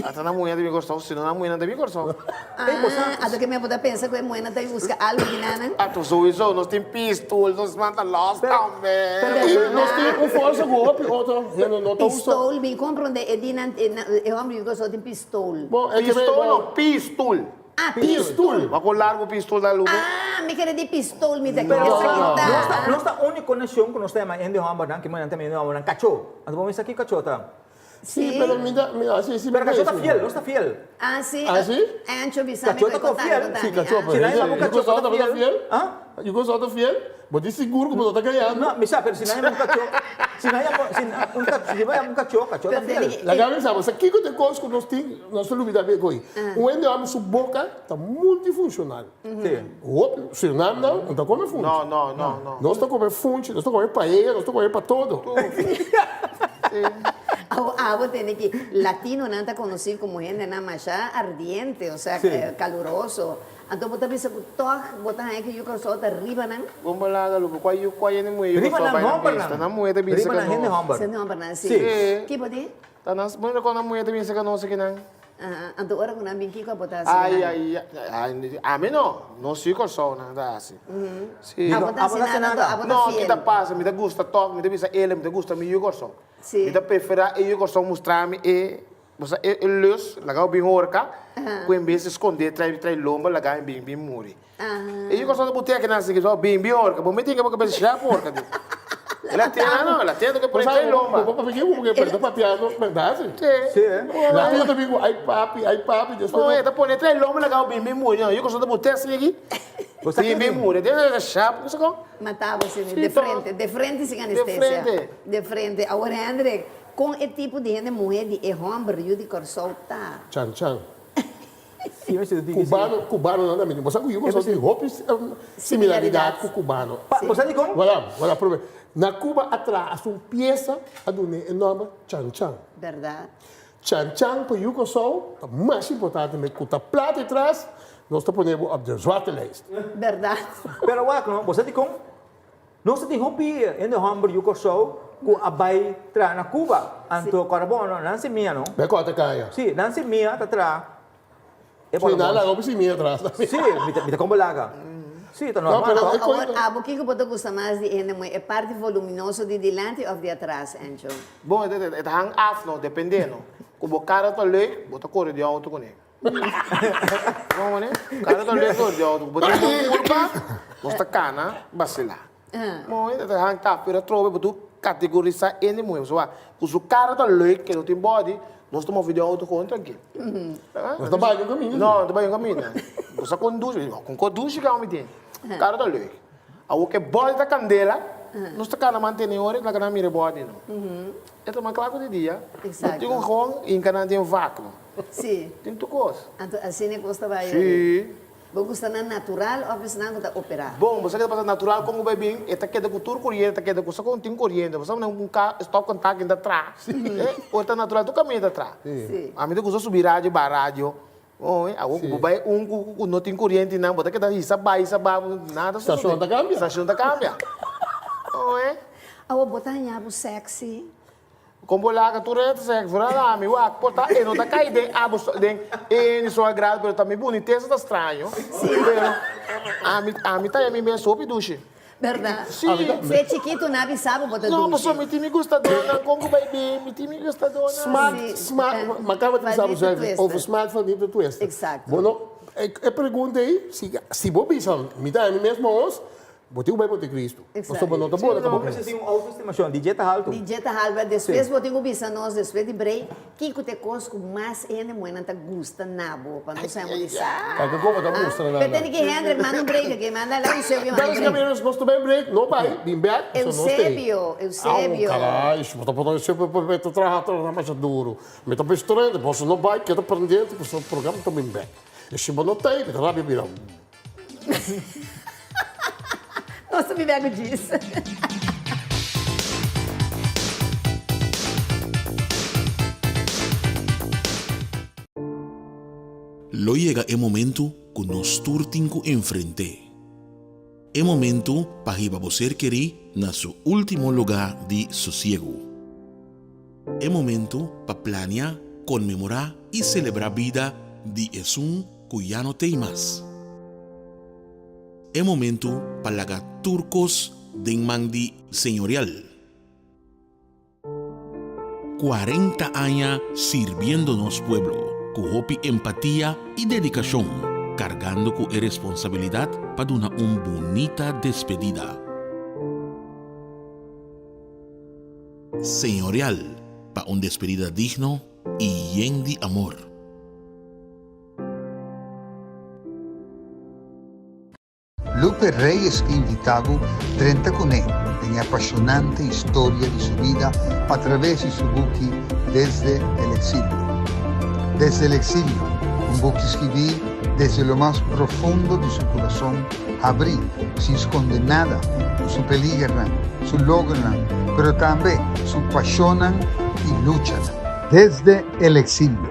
Ata nan muhé ta bin Kòrsou, si no nan muhénan ta bin Kòrsou. Ah, ato ke mi a por ta pensa ku e muhénan ta buska algu di nan? Ato sowieso, nos tin pistol, nos mata lòs tambe. I nos tin un forsa ku hopi otro hende no ta usa. Pistol, mi komprondé e di nan, e hòmber yu di Kòrsou tin pistol. Bon, e ke Pistol no, pistul. Ah, pistol. Wak con largo pistol ta lume. Ah, mi kere di pistol, mi ta Pero esaki ta. nos ta, nos ta único nacion cu nos ta yama hende hombernan, ki nan ta yama hende hombernan cacho. Anto bo mester ki cacho ta? Sí, pero mi ta, mi a, sí, sí, mi Pero cacho ta ta fiel, nos ta fiel. Ah, sí. Ah, sí? Ancho bisa mi Cacho ta cu e fiel. contami, Sí, cacho, ah. pero Si nan yama bo yu cacho, cosao ta ta fiel. fiel? Ah? Yu cosao ta fiel? Bo tin sigur ku bo no ta gañando? No, mi sa, pero si nan yama un kachó, si nan yama, si un kachó, si bo yama un kachó, kachó ta fiel. Laga mi sa bo, sa kiko ta e kos ku nos tin, nos ta lubida be ko'i. Un hende hòmber su boka ta multifunshonal. Sí. Hopi, Surinam nan no ta kome funchi. No, no, no, no. Nos ta kome funchi, nos ta kome paella, nos ta kome pa todo. Awo, awo tene ki latinonan ta konosí komo hendenan masha ardiente, osea kaluroso. Anto bo ta bisa ku tòg bo ta haña ku yu Kòrsou ta riba nan? Bon palabra Lupe, kua yu kua hende muhé yu Riba Kòrsou nan bai na hòmbernan. bista? Nan muhé ta bin Riba seka nan hende nos. hòmber. Hende hòmbernan, si. Si. Ki bo di? Ta nan, bo no rekòrda nan muhé ta bin seka nos akinan? Aha, anto ora ku nan bin kiko bo ta hasi ku Ai, nan? ai, ai, ami no, nos yu Kòrsou nan ta hasi. Si. Abo ta hasi nada, anto abo ta No, fiel. ki ta pasa, mi ta gusta tòg, mi ta bisa ele, mi ta gusta mi yu Kòrsou. Si. Mi ta preferá e yu Kòrsou mustra mi e Bo sa e lus laga bo bin horka ku en bes di skonde trai trai lomba laga mi bin bin muri. E yu kòrsou ta butea kinan así so bin bin horka bo mete bo kabes shap horka di. E la tena no la tena ke pone trai lomba. Bo papia ke bo ta papiando berdad si. Si eh. La tena ta bin ku ay papi ay papi despues. No e ta pone trai lomba laga bo bin bin muri no yu kòrsou ta butea así aki bin bin muri e shap bo sa kon. Mata bo así de frente de frente sin anestesia de frente awor Hendrik. Kon e tipo di hende muhé di e hòmber yu di Kòrsou ta? Chan chan. Cubano, cubano nan tambe tin. Bo sa cu yu Kòrsou tin hopi similaridad cu cubano. Bo sa dikon? Voilà, voilà, prome. Na Cuba a traha un piesa a dun'é e nòmber Chan chan. Bèrdat. Chan chan pa yu Kòrsou ta mas importante me cu ta plata etras, nos ta pone bo op de zwarte lijst. Bèrdat. Pero wak no, bo sa dikon? Nos ta tin hopi hende hòmber yu Kòrsou ku a bai traha na Cuba. Anto kòrda bon no, nan simia no. Bai kòrta kaya. Sí, nan simia ta traha e Sí, nan bòlòbòs. laga hopi simia atras tambe. Sí, mi ta mi ta kombo laga. Sí, ta No, normal pero tòg. e Awor, koito. abo kiko bo ta gusta mas di hende muhé, e parti voluminoso di dilanti òf di atras, Encho? Bon, e ta hang af no, depende no. Ku bo kara ta leuk, bo ta kore di outo kuné. No mane, kada ta lek di auto, bo tin bon kurpa, nos ta kana basila. Mooi, ta hang tap, pero atrobe bo tu. kategorisá hende muhé. Pasobra ku su kara ta leuk, ke no tin bòdi, nos ta move den outo gewoon trankil. Nos ta bai un kaminda. No, no ta bai un kaminda. Bo sa kondusi, kon kondusi kaba mi tin? Kara ta leuk. Awor ku e bòdi ta kandela, nos ta kana mantené ora i laga nan mira e bòdi no. E ta mas kla ku di dia. Exacto. No tin un gewoon hinka nan den vak no. Sí. Tin tur kos. Anto asina e kos ta bai. Sí. Bo gusta nan natural of esnan ku ta operá? Bon, bo sa ke ta pasa natural kon ku bai bin, e ta keda ku tur koriente, ta keda ku sa kon tin koriente. Bo sa manera un ka stop kontak ta traha. Ora ta natural tur kaminda ta traha. Sí. Ami ta gusta subi radio, baha radio. Oe, awor ku bo bai un ku ku no tin koriente nan, bo ta keda hisa bai, hisa ba, nada sosode. Stashon ta kambia. Stashon ta kambia. Oe. Awor bo ta haña bo sexy? Kon bo laga tur hende ta sexy? Vooral ami, wak, por ta e no ta kai den abo den e so agrado, pero ta mi bunitesa ta straño. Pero ami ami ta haña mi mes hopi dushi. Berdad. Sí. Fe chikitu na bisa bo bo ta dushi. No, pasobra mi tin mi gustadónan. Kon ku bai bin, mi tin mi gustadónan. Smaak, Sí. smaak, ma kaba di bisa bo Van die zuiver, over smaak van die te twisten. Exacto. Bo no, e e pregunta ei, si si bo bisa mi ta mi mes mos, bo tin ku bai Montecristo. Exacto. Pasobra bo no ta bora Sí, ku bo no, mester tin un autoestimacion, di dje ta haltu. Di dje ta haltu. Despues bo tin ku bisa nos, despues di break, Kiko ta e kos ku mas hende muhénan ta gusta na bo pa nos hèmber di sa? Kiko ku bo ta mustra na nan? Pero tene ki Hendrik manda un break aki, manda la Eusebio manda un Dames break. y caballeros, nos ta bay break, no bay, bin bek, pasobra nos ta Eusebio, Eusebio. Au, caray, bo ta pone Eusebio pa ta traha traha masha duro. Mi ta bestrende, boso no bay, keda pendiente pasobra e programa ta bin bek. Y si bo no ta ey, mi ta rabia bira. Nos ta biba ku djis. Lo yega e momentu ku nos tur tin ku enfrent'é. E momentu pa hiba bo ser kerí na su último lugá di sosiegu. E momentu pa plania, konmemorá i selebrá bida di esun ku ya no t'ei mas. E momentu pa laga tur kos den man di Señorial. 40 aña sirbiendo nos pueblo ku hopi empatia i dedikashon, kargando ku e responsabilidat pa duna un bunita despedida. Señorial pa un despedida digno i yen di amor. Lupe Reyes ke invitá bo drenta kuné den e apashonante historia di su bida a traves di su buki Desde el exilio. Desde el exilio, un buki skibí desde lo mas profundo di su kurason habrí, sin skonde nada, ku su peligernan, su logronan, pero tambe su pashonnan i luchanan. Desde el exilio.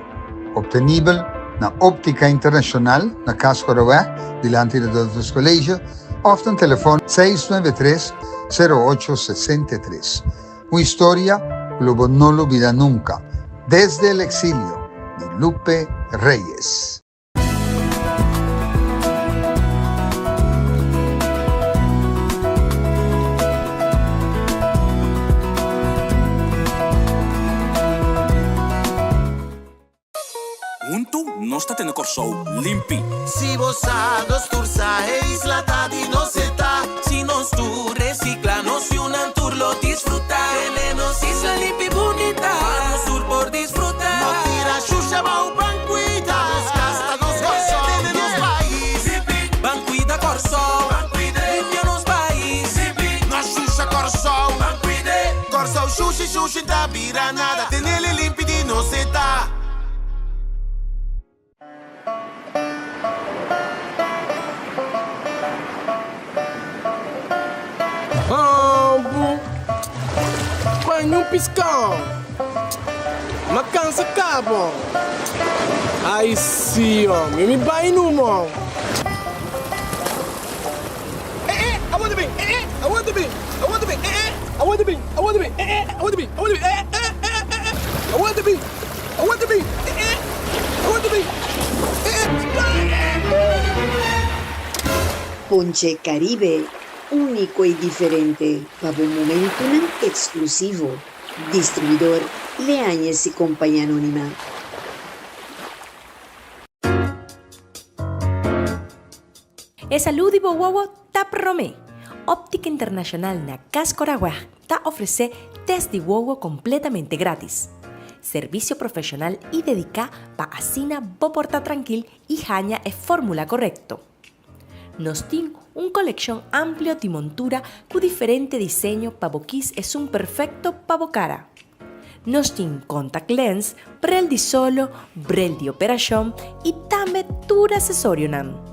Obtenibel na Optica Internacional na Cas Corowe, dilanti di Adultus College, of na telefon 693 08 63. Un historia cu lo bo no lubida nunca. Desde el exilio, di Lupe Reyes. Huntu nos ta tene Kòrsou limpi. Si bo sa, nos tur sa, e isla ta di nos e ta. Si nos tur resikla, nos yunan tur lo disfrutá. Tene nos isla limpi bunita, pa nos tur por disfrutá. No tira shusha bou, ban kuida nos kas, ta nos Kòrsou. Tene nos pais limpi, ban kuida Kòrsou. Ban kuida, limpia nos pais limpi. No shusha Kòrsou, ban kuida. Kòrsou shushi shushi ta bira nada, tenele limpi di nos e ta. Ambu Paña un piskon Ma kansa kabo Ai si omi mi bai numa. Eh eh, awor ta bin, eh eh, awor ta bin, awor ta bin, eh eh, awor ta bin, awor ta bin, eh eh, awor ta bin, awor ta bin, eh eh, eh eh, eh eh, awor ta bin, awor ta bin, eh eh, awor ta bin, eh eh, Ponche Caribe, úniko i diferente pa bo momentunan eksklusivo. Distribuidor Leañez y Compañía Anónima. E salú di bo wowo ta promé. Óptica Internacional na Cas Coragüej ta ofresé test di wowo kompletamente grátis. Servisio profeshonal i dediká pa asina bo por ta trankil i haña e fórmula korekto. Nos tin un kolekshon amplio di montura ku diferente diseño pa bo kis esun perfekto pa bo kara. Nos tin contact lens, brel di solo, brel di operashon i tambe tur asesorionan.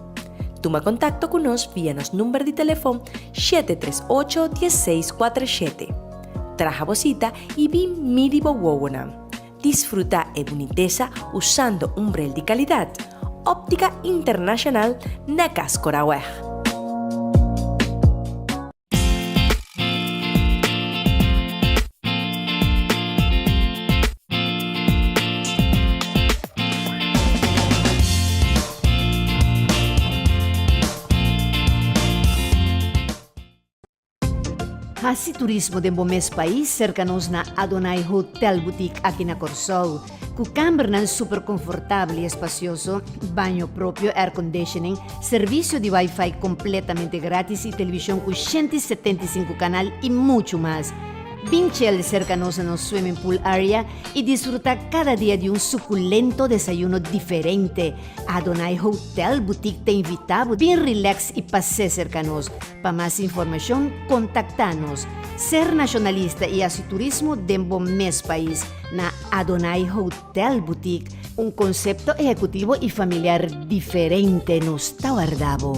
Tuma kontakto ku nos via nos number di telefon 738 1647. Traha bo sita i bin midi bo wowonan. Disfruta e bunitesa usando un brel di kalidat. Optica Internacional na Cas Coraweg. Hasi turismo den bo mes pais serka nos na Adonai Hotel Boutique aki na Kòrsou. Ku kambernan super konfortabel i espasioso, baño propio, airconditioning, servisio di wifi kompletamente gratis i televishon ku 175 kanal i muchu mas. Bin chel serka nos na nos swimming pool area i disfrutá kada dia di un sukulento desayuno diferente. Adonai Hotel Boutique ta invitá bo bin relax i pas'é serka nos. Pa mas informashon kontaktá nos. Ser nashonalista i hasi turismo den bo mes pais na Adonai Hotel Boutique, un konsepto ehekutivo i familiar diferente nos ta warda bo.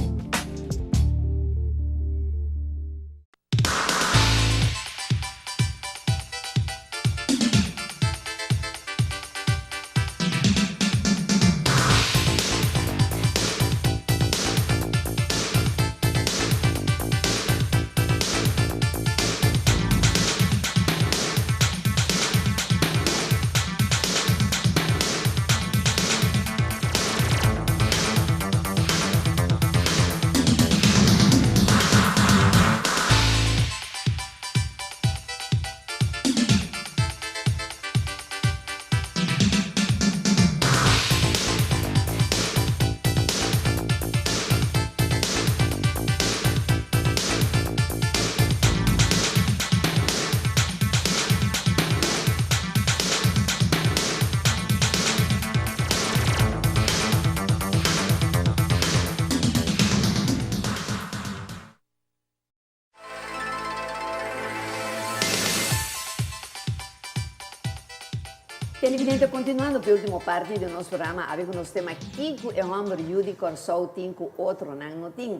Televidente, continuando cu e ultimo parti di nos programa, awe cu nos tema Kico e homber yu di Corsou tin cu otronan no tin?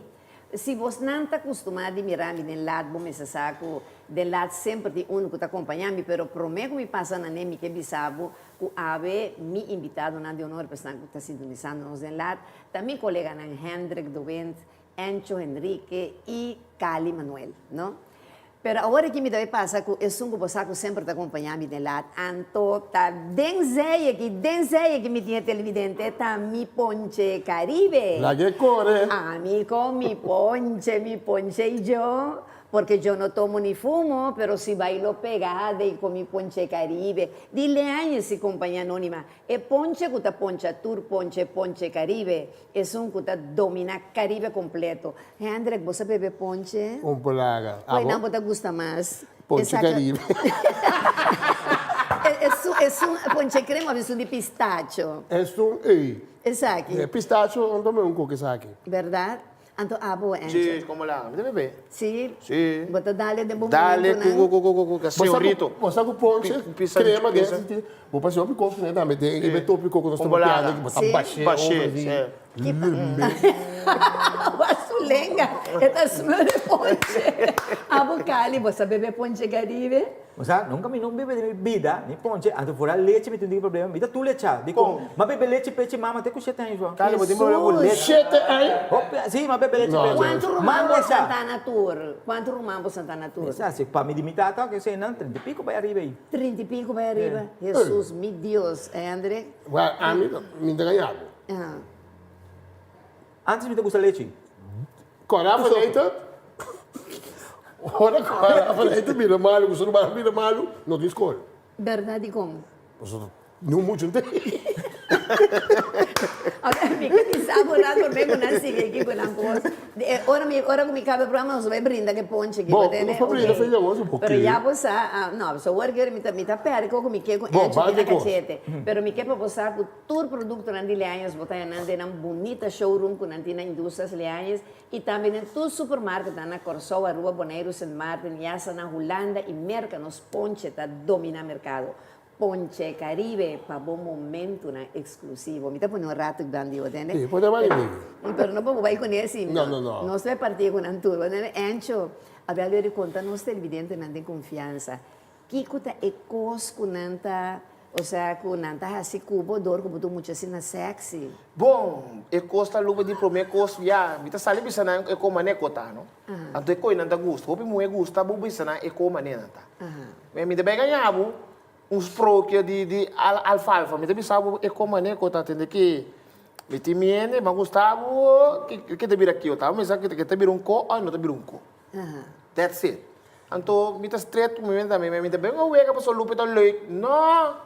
Si bosnan ta custuma di mira mi den laat, bo mester sa cu den laat semper tin unu cu ta compaña mi, pero prome cu mi pasa na ne mi ke bisa bo cu awe mi invitadonan di honor, esnan cu ta sintonisando nos den laat, ta mi coleganan Hendrik de Windt, Encho Henrique y Cali Manuel, no? Pero awor aki mi ta bay pasa cu esun cu bo sa cu semper ta acompaña mi den laat, anto ta den zey aki, den zey aki mi tin e televidente, ta mi Ponche Caribe. Laga e core. Ami con mi Ponche, mi Ponche y yo, porque yo no tomo ni fumo, pero si bailo pegada y con mi Ponche Caribe. Di leaña si compañia anonima, e Ponche cu ta poncha tur ponche, Ponche Caribe. Esun ku ta dominá Karibe kompleto. Hendrik, bo sa bebe ponche? Un polaga. Kua nan bo ta gusta mas? Ponche Karibe. Esun, esun ponche krema of esun di pistacho? Esun ei. Esaki. E pistacho no ta un koke esaki. Bèrdat? Anto abo, Angie? Sí, komo la. Mi ta bebe. Sí? Sí. Bo ta dale den bo momentonan? Dale ku ku ku ku ku señorito. Bo sa ku ponche, krema den sentido. Bo pasa hopi kos kuné tambe den e tópiko ku nos ta papiando aki. Bo ta bash'é over di lumbe. Wak su lenga, e ta smeur e ponche. Abo Cali, bo sa bebe ponche Caribe? Bo sa, nunka mi no bebe den mi bida ni ponche, anto fora leche mi tin un problema, mi ta tur lechá. Dikon? M'a bebe lechi pechi mama te ku shete aña sua. Cali, bo tin problema ku leche? Shete aña? Hopi, si, m'a bebe lechi pechi. Kuantu ruman bo santana tur? Kuantu ruman bo santana tur? Mi sa, si pa mi di mi tata, ke eseinan, trinta i piko bai ariba ei. Trinta i piko bai ariba? Hesus, mi Dios, Hendrik. Wèl, ami, mi ta gaña bo. Antes mi ta gusta lechi. Kora Verleiter, Ora Kora Verleiter bira malu, ku su ruman bira malu, no tin skol. Berdad dikon? Pasobra no muchu ntei. Oké, mi ke bisa bo rato promé ku nan sigui aki ku nan kos. Ora mi, ora ku mi kaba e programa nos bai brinda ku e ponche aki, Bo, bo tende? nos por brinda Oké. fe dje un Pero poquito. ya bo sa, no, so awor ke mi ta, mi ta pèrdè koko mi ke ku Bo, Ancho bai tin na di kos. kachete. Pero mi ke pa bo sa ku tur produktonan di Leañez bo ta haña nan den nan bunita showroom ku nan tin na Industrias Leañez i tambe den tur supermarketnan na Kòrsou, Aruba, Boneiru, Sint Maarten, yasa na Hulanda i Merka nos ponche ta dominá merkado. Ponche Caribe pa bo momentunan exclusivo. Mi ta pone un rato grandi bo tende. Sí, pone bai mi. Pero no pa bo bai cune si. No, no, no. Nos ta parti cu nan tur. Bo tende? Encho, a bel di conta nos televidentenan den confiansa. Kico ta e cos cu nan ta, osea cu nan ta haci cu bo dor cu bo ta un mucha asina sexy? Bon, e cos ta luba di prome cos ya. Mi ta sali bisa nan e con mane cu ta, no? Anto e coi nan ta gusta. Hopi muhe gusta bo bisa nan e con mane nan ta. Mi ta bay gaña bo. Un sprookje di di alfalfa. Mi ta bisa bo e kon manera ku ta tende ki mi tin miende, mi a gusta bo ke ta bira kio ta. Mi sa ke ta bira un ko òf no ta bira un ko. That's it. Anto mi ta straight ku mi mente tambe. Mi ta ben un wega pasobra Lupe ta leuk. No!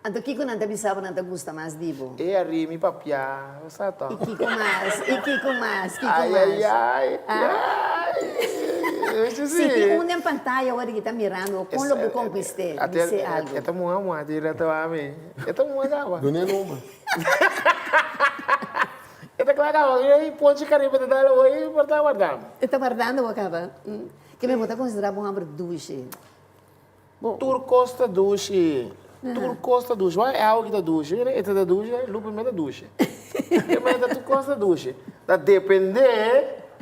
Anto kiko nan ta bisa bo nan ta gusta mas di bo? E ari mi papia. Bo sa tòg. I kiko mas? I kiko mas? Kiko mas? Ai ai ai. Ai. Si tin un den pantaya ora ki ta mirando, kon lo bo konkist'é? Bis'é algu. E ta muha muha di reto ami. E ta muha kaba. Dun'é nomber. E ta kla kaba. E ponchi kariba ta dal awor e por ta wardando. E ta wardando bo kaba. Ke men bo ta konsiderá bo hamber dushi? Tur kos ta dushi. Tur kos ta dushi. Wak e awa ki ta dushi. E ta dushi, Lupe mes ta dushi. E mester tur kos ta dushi. Ta depende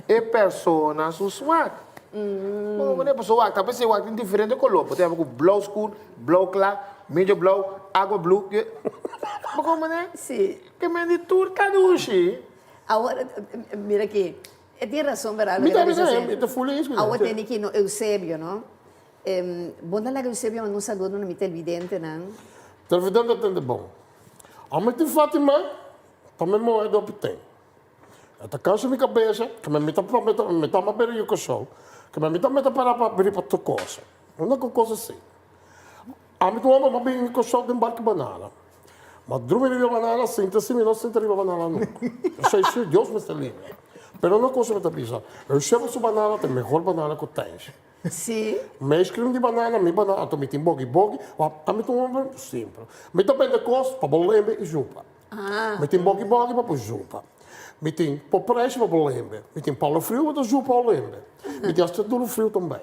e persona su smak. Bo por pasobra wak ta p'esei wak tin diferente koló. Bo ta yama ku blou skur, blou kla, medio blou, agua blu. Bo komprende? Si. Ke men di tur ta dushi. Awor, mira aki. E tin rason berdad Mi loke ta ta bisa bisa, si. mi ta full eens ku Awor tene ki no Eusebio no. Bo ta laga Eusebio manda un saludo na mi televidentenan. Televidente tende bon. Ami tin Fatima ta mi mohe do piten. E ta cansa mi cabeza, ke mi ta mi ta beri yu cosou, ke mi ta mete para pa beri pa tur cosa. Una cu cosa asi. Ami tin homber ma bin cosou den barki banana. Ma drumi riba banana sinta si mi no sinta riba banana nunca. Esei si Dios mester libra. Pero una cosa mi ta bisa, Eusebio su banana ta e mehor banana cu tens. Sí. Mi ijskrim di banana, mi banana, anto mi tin bogi bogi, wa ami ta un homber simpel. Mi ta bende kos pa bo lembe i jupa. Mi tin bogi bogi pa bo jupa. Mi tin popreshi pa bo lembe. Mi tin palo friu pa bo jupa o lembe. Mi tin hasta duro friu tambe.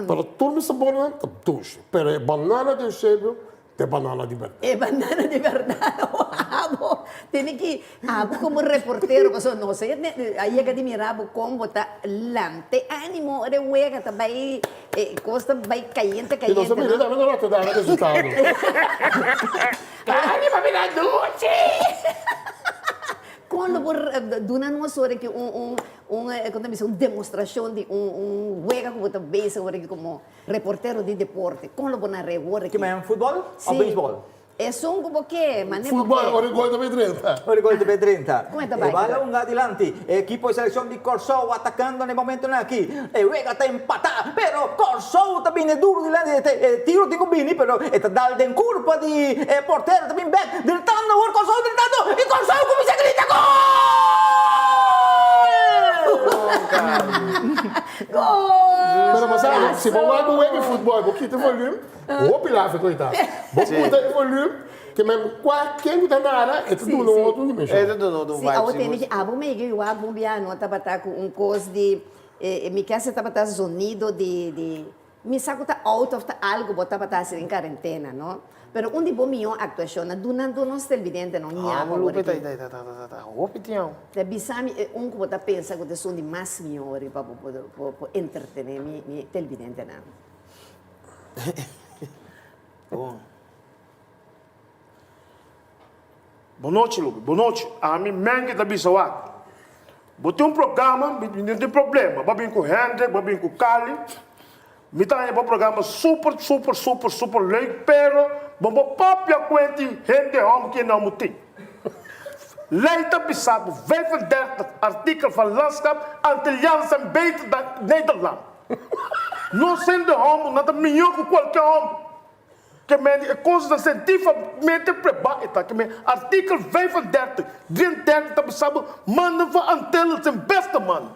Pero tur mi sabornan ta dushi. Pero e banana di Eusebio E banana di berdad. E banana di berdad. Abo tene ki abo como reportero pasobra nos a yega di mira bo con bo ta lanta e animo ora e wega ta bay e cos ta bay cayente Y nos cayente a mira no. tambe no ta dando resultado. Cani pa bira dushi. Con lo por duna nos ora ki un un un con ta bisa un demostracion di un un wega cu bo ta bezig ora ki como Reportero di deporte, kon lo bo na rewor aki? Ki men, futbol of beisbol? Esun ku bo ke, mane bo ke. Futbol, ora e gol ta bay drenta. Ora e gol ta bay drenta. Kon e ta bay? E bala hunga dilanti. E ekipo di selekshon di Kòrsou atakando na e momentonan aki. E wega ta empatá, pero Kòrsou ta bini duru dilanti. E tiro tin ku bini, pero e ta dal den kurpa di e portero. Ta bin bèk, dritando awor Kòrsou dritando i Kòrsou kuminsá grita gol! Gol! Pero bo sa, si bo wak un wega di futbol, bo kita e volume, hopi lafi ku e ta. Bo puta e volume, ke men kua ken ku ta nara, e ta duna un otro dimenshon. E ta duna otro Si, vibe, awo sigur. tene ki abo mege i wak bon bia no tabata ku un kos di, mi ke hasi tabata zonido di, di, mi sa ku ta auto of ta algu bo tabata hasi den karentena, no? Pero un di bo mihó aktuashonnan, duna duna nos televidentenan un ñapa Amo awor Lupe ta aki. ta ta ta ta hopi tiempo. Ta bisa mi e un ku bo ta pensa ku ta esun di mas mihó awor aki pa bo por por entretené mi mi televidentenan. Bon. Bon nochi Lupe, bon nochi. Ami Menke ta bisa wak. Bo tin un programa, mi no tin problema. Bo a bin ku Hendrik, bo a bin ku Kali. Mi ta haña bo programa super, super, super, super leuk, pero bo bo papia kuenti hende hòmber ku e nòmber tin. Lei ta bisa ku 35 artikel van Landschap Antillianen zijn beter dan Nederland. Nos hende hòmber nan ta mihó ku kualke hòmber. Ke men di e kosnan sentifamente prebá e ta ke men artikel 35, 33 ta bisa bo mannen van Antillen zijn beste mannen.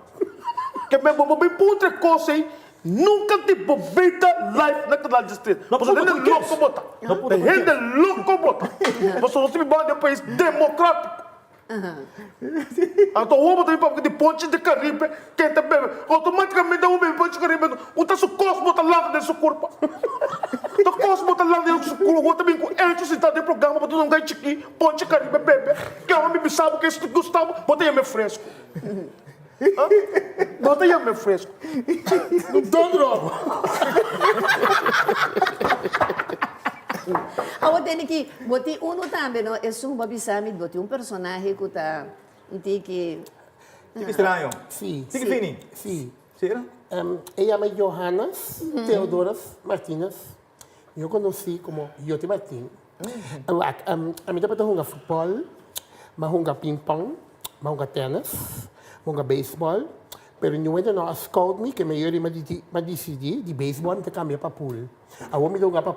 Ke men bo bo bin puntra e kos ei nunka di bo bida live na Canal 13. Pasobra hende loko bo ta. Hende loko bo ta. Pasobra nos ta biba den un pais demokratiko. Anto awor bo ta bin papia di ponchi di Caribe, ken ta bebe? Automaticamente awor bebe ponchi di Caribe, un ta su cos bo ta lanta den su curpa. Ta cos bo ta lanta den su curpa, awor ta bin cu Encho sinta den programa, bo ta duna un gai chiki, ponchi Caribe bebe. Ke awor mi bisa bo ke si gusta bo, bo ta yama e fresco. Bo ta yama e fresco. Donder op. Awor tene ki bo tin uno tambe no esun bo a bisa mi bo tin un personahe ku ta un tiki. Tiki straño. Si. Tiki fini. Si. Si era? E yama Johannes Theodorus Martinus. Yo konosí komo Yote Martin. Wak, ami tabata hunga futbòl, mi a hunga pingpong, mi a hunga tènis, mi a hunga beisbòl, pero niun hende no a scout mi ke mi a yori mi a disidí di beisbòl mi ta kambia pa pool. Awor mi ta hunga pa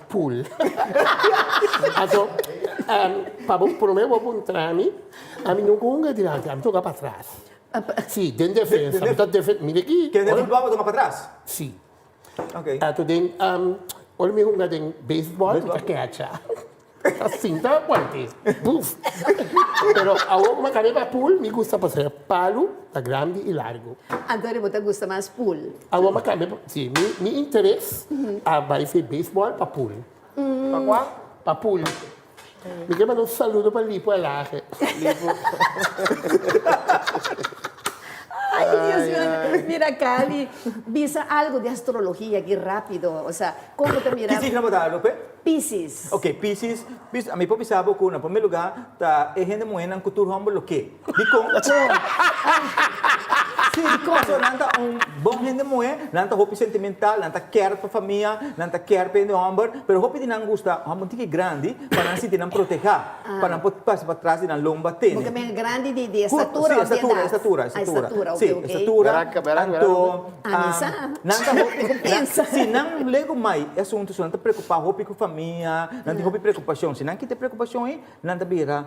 pool. Anto, pa bo promé bo puntra mi, ami nunka hunga dilanti, ami ta hunga patras. Sí, den defensa, mi ta defen, mira aki. Ke den futbòl bo ta hunga patras? Sí. Ok. Anto den ora mi hunga den baseball mi ta kecha. Ta sinta guante. Buf. Pero awor ku mi a kaba pa pool mi gusta pasobra e palu ta grandi i largu. Anto bo ta gusta mas pool? Awor mi a kambia si mi mi interes a bai for baseball pa pool. Pa kua? Pa pool. Mi ke manda un saludo pa Lipo Elage. Lipo. Ay, Dios mío. Mira, Cali, bisa algo di astrologia aki rápido. O sea, kon bo ta mira. Ki signo bo ta, Lupe? Piscis. Ok, Piscis. Piscis, ami por bisa bo ku na primer lugar ta e hende muhénan ku tur hòmber lo ke. Dikon? Sí, pasobra nan ta un bon hende muhé, nan ta hopi sentimental, nan ta kèr pa famia, nan ta kèr pa hende hòmber, pero hopi di nan gusta hòmber un tiki grandi pa nan sinti nan protehá, pa nan por pasa patras di nan lomba tene. Bo ke men grandi di di estatura òf di edat? Sí, estatura, estatura, estatura. Sí, estatura. Anto, nan ta hopi, si nan lego mai e asuntu, nan ta preokupá hopi ku famia, nan tin hopi preokupashon. Si nan kita e preokupashon ei, nan ta bira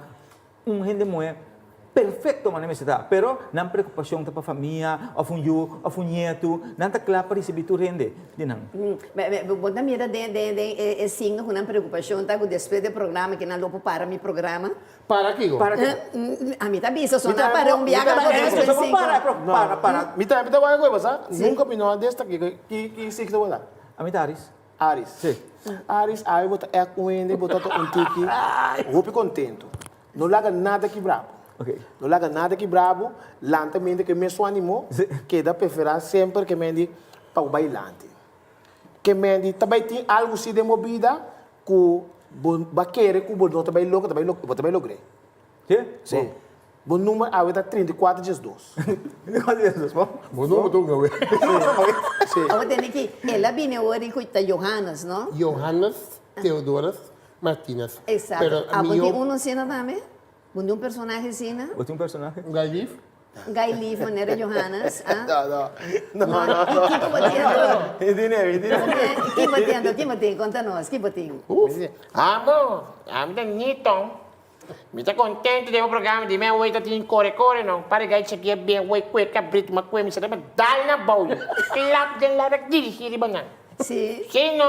Un hende muhé perfecto manera mester ta, pero nan preocupacion ta pa famia, of un yu, of un nietu, nan ta cla pa ricibi tur hende di nan. Bo ta mira den den den e signo cu nan preocupacion ta cu despues di e programa ki nan lo por para mi programa? Para kico? Para kico? Ami ta bisa so nan para un biaha pa dos mil cinco. Para, para, para. Mi ta mi ta wak awe sa, nunca mi no a destaca ki ki signo bo ta? Ami ta Aries. Aris. Sí. Aris, awe bo ta èk un hende, bo ta ta un tiki hopi kontentu. No laga nada kibra bo. Ok. No laga nada kibra bo, lanta mente ku e mesun animo, Sí. keda preferá semper ke mendi pa bo bai lanti. Ke mendi ta bai tin algu si den bo bida ku bo ba kere ku bo no ta bai logra, ta bai bo ta bai logr'é. Sí? Sí. Bo number awe ta 34 diesdos. 34 diesdos, bo. Bo number ta un awe. Sí. Awe tene ki el a bini awor di ku ta Johannes, no? Johannes Theodorus Martinus. Exacto. Pero Abo mi tin yo. uno asina tambe? Bo tin un personahe asina? Bo tin un personahe? Un guy lief? Un guy lief manera Johannes, ah? No, no. No, no, no. I kiko bo tin anto? Mi tin, mi tin. Ki bo tin anto? Ki bo tin? Konta nos, ki bo tin? Uf. Abo, ami ta Nito. Mi ta contento den bo programa di mi awey ta tin core core no para gai chekia bien wey cue cabrit ma cue mi sa ta dal na bou yo klap den lara dirigi riba nan Si. si no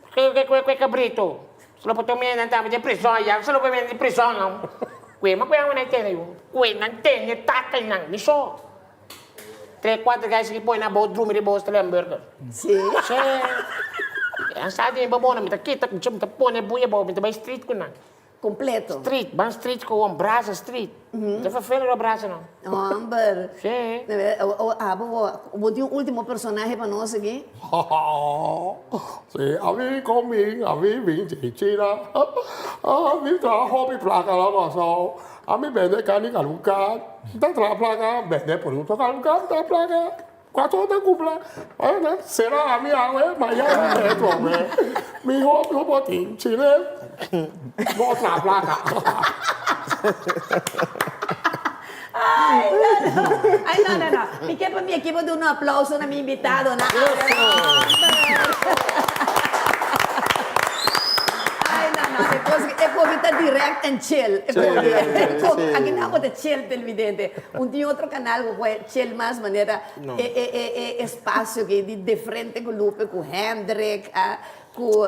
cue cue cue cabrito solo pa tome nan tambe den prison aya solo pa mende den prison no cue ma cue awe nan tene yo cue nan tene takel nan mi so tres cuatro gai sigui pone nan bou drumi riba bo hamburger Si. si nan sa den bo bona mi ta kita mi ta pone buya bou mi ta bay street cu nan. Completo. Street, ban street gewoon, brasa street. Ta vervelend hoor brasa no. Homber. Sí. Abo bo, bo tin un ultimo personahe pa nos aki? Sí, ami komin, ami bin di China. Ami traha hopi plaka na Kòrsou. Ami bende karni kaluka, ta traha plaka, bende produkto kaluka, ta traha plaka. Cuato ta cumpla? Ora sera ami awe, mañana e trome. Miho no por tin chile, no tra placa. Ay, no, no. Ay, no, no, no. Mi ke pa mi ekipo duna un aplauso na mi invitadonan. koki ta direct en chill. E koki, e koki, aki nan bo ta chill televidente. Un tin otro kanal ku por chill mas manera e e e e espasio aki di De Frente ku Lupe, ku Hendrik, ah, ku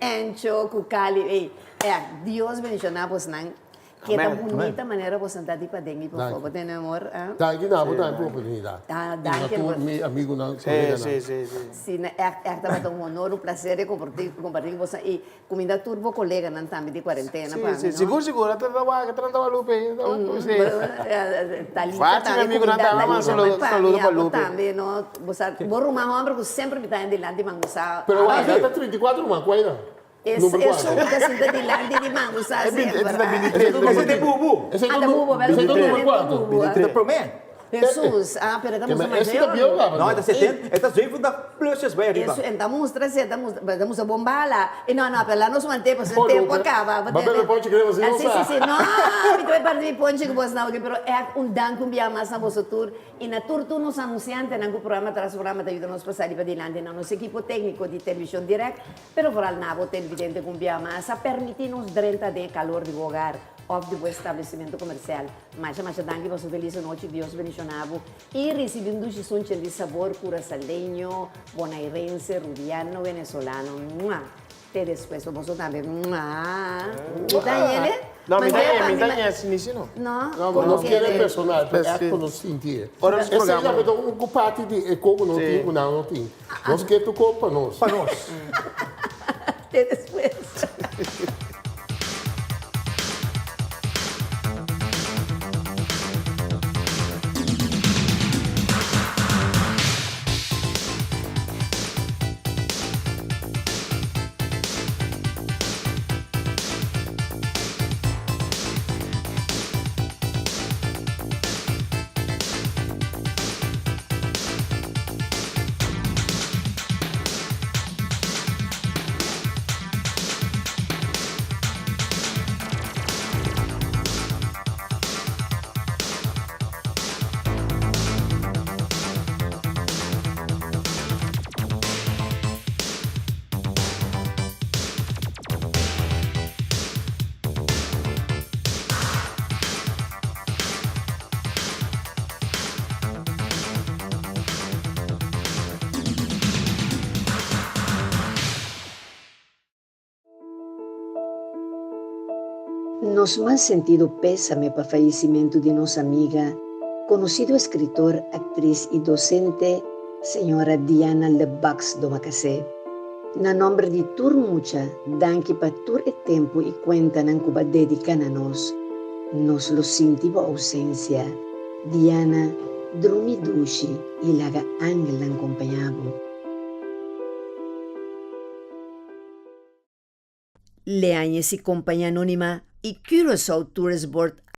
Encho, ku Cali. Ey, eh, Dios bendiciona bosnan. Ke ta bunita manera boso ta di paden mi por favor tene amor. Danki na bo tambe pa oportunidad. Ah, danki. Y na tur mi amigunan, coleganan. Si, si, si. Si, na echt, echt tabata un honor, un placer di comparti, comparti cu boso y cuminda tur bo coleganan tambe di cuarentena pa mi, no? Si, si, sigur, sigur. Ata ta wak, ata ta Lupe. Si. Talita Fachi mi tambe amigunan cuminda tambe, manda Talita, saludo, saludo pa abo Lupe. tambe, no? Bo sa, bo ruman homber cu semper mi ta dilanti mangusa. Pero wak, ata 34 ruman, cu aynan? Esun ku ta sinta dilanti di mango sa semper. Ese ta bubu. Ese Ah, ta bubu, ta number 4. E ta promé. Hesus, ah, pero e ta mustra mayor. No, e ta 70, e ta 70 plusjes bai ariba. Eso, e ta mustra si, e ta mustra, e ta mustra bon bala. E no, no, pero la nos mant'é pasobra e tempu a kaba. Ba bebe ponche krema si no Si, sa. si, si. No, mi ta bai parti mi ponche ku bos now, pero ègt un danki un bia mas na boso tur. I na tur tur nos anunsiantenan ku programa tras programa ta yuda nos pa sali padilanti na nos ekipo tékniko di Televishon Dirèkt. Pero vooral na bo televidente cu un bia mas a permiti nos drenta den e calor di bo hogar of di bo establecimento comercial. Masha masha danki pa su feliz anochi, Dios bendiciona bo y ricibi un dushi sunchen di sabor Curaçaleño, Bonairense, Rubiano, Venezolano. Mua! Te despues pa boso tambe. Mua! Mi ta yele? No, mi ta yele, mi ta yele sinisi no. No? No, pero nos kere personal, pero echt cu nos sinti e. Esey tambe ta un parti di e co cu nos tin cu nan no tin. Nos ke tu kop pa nos. Pa nos. Te despues. Nos mas sentido pésame pa fayesimentu di nos amiga, konosido eskritor, aktris i dosente, señora Diana Lebacs Domacassé. Na nòmber di tur mucha, danki pa tur e tempu i kuentanan ku bo a dediká na nos. Nos lo sinti bo ousensia. Diana, drumi dushi i laga angelnan kompañá bo. Leañez i Compañía Anónima i Curaçao Tourist Board.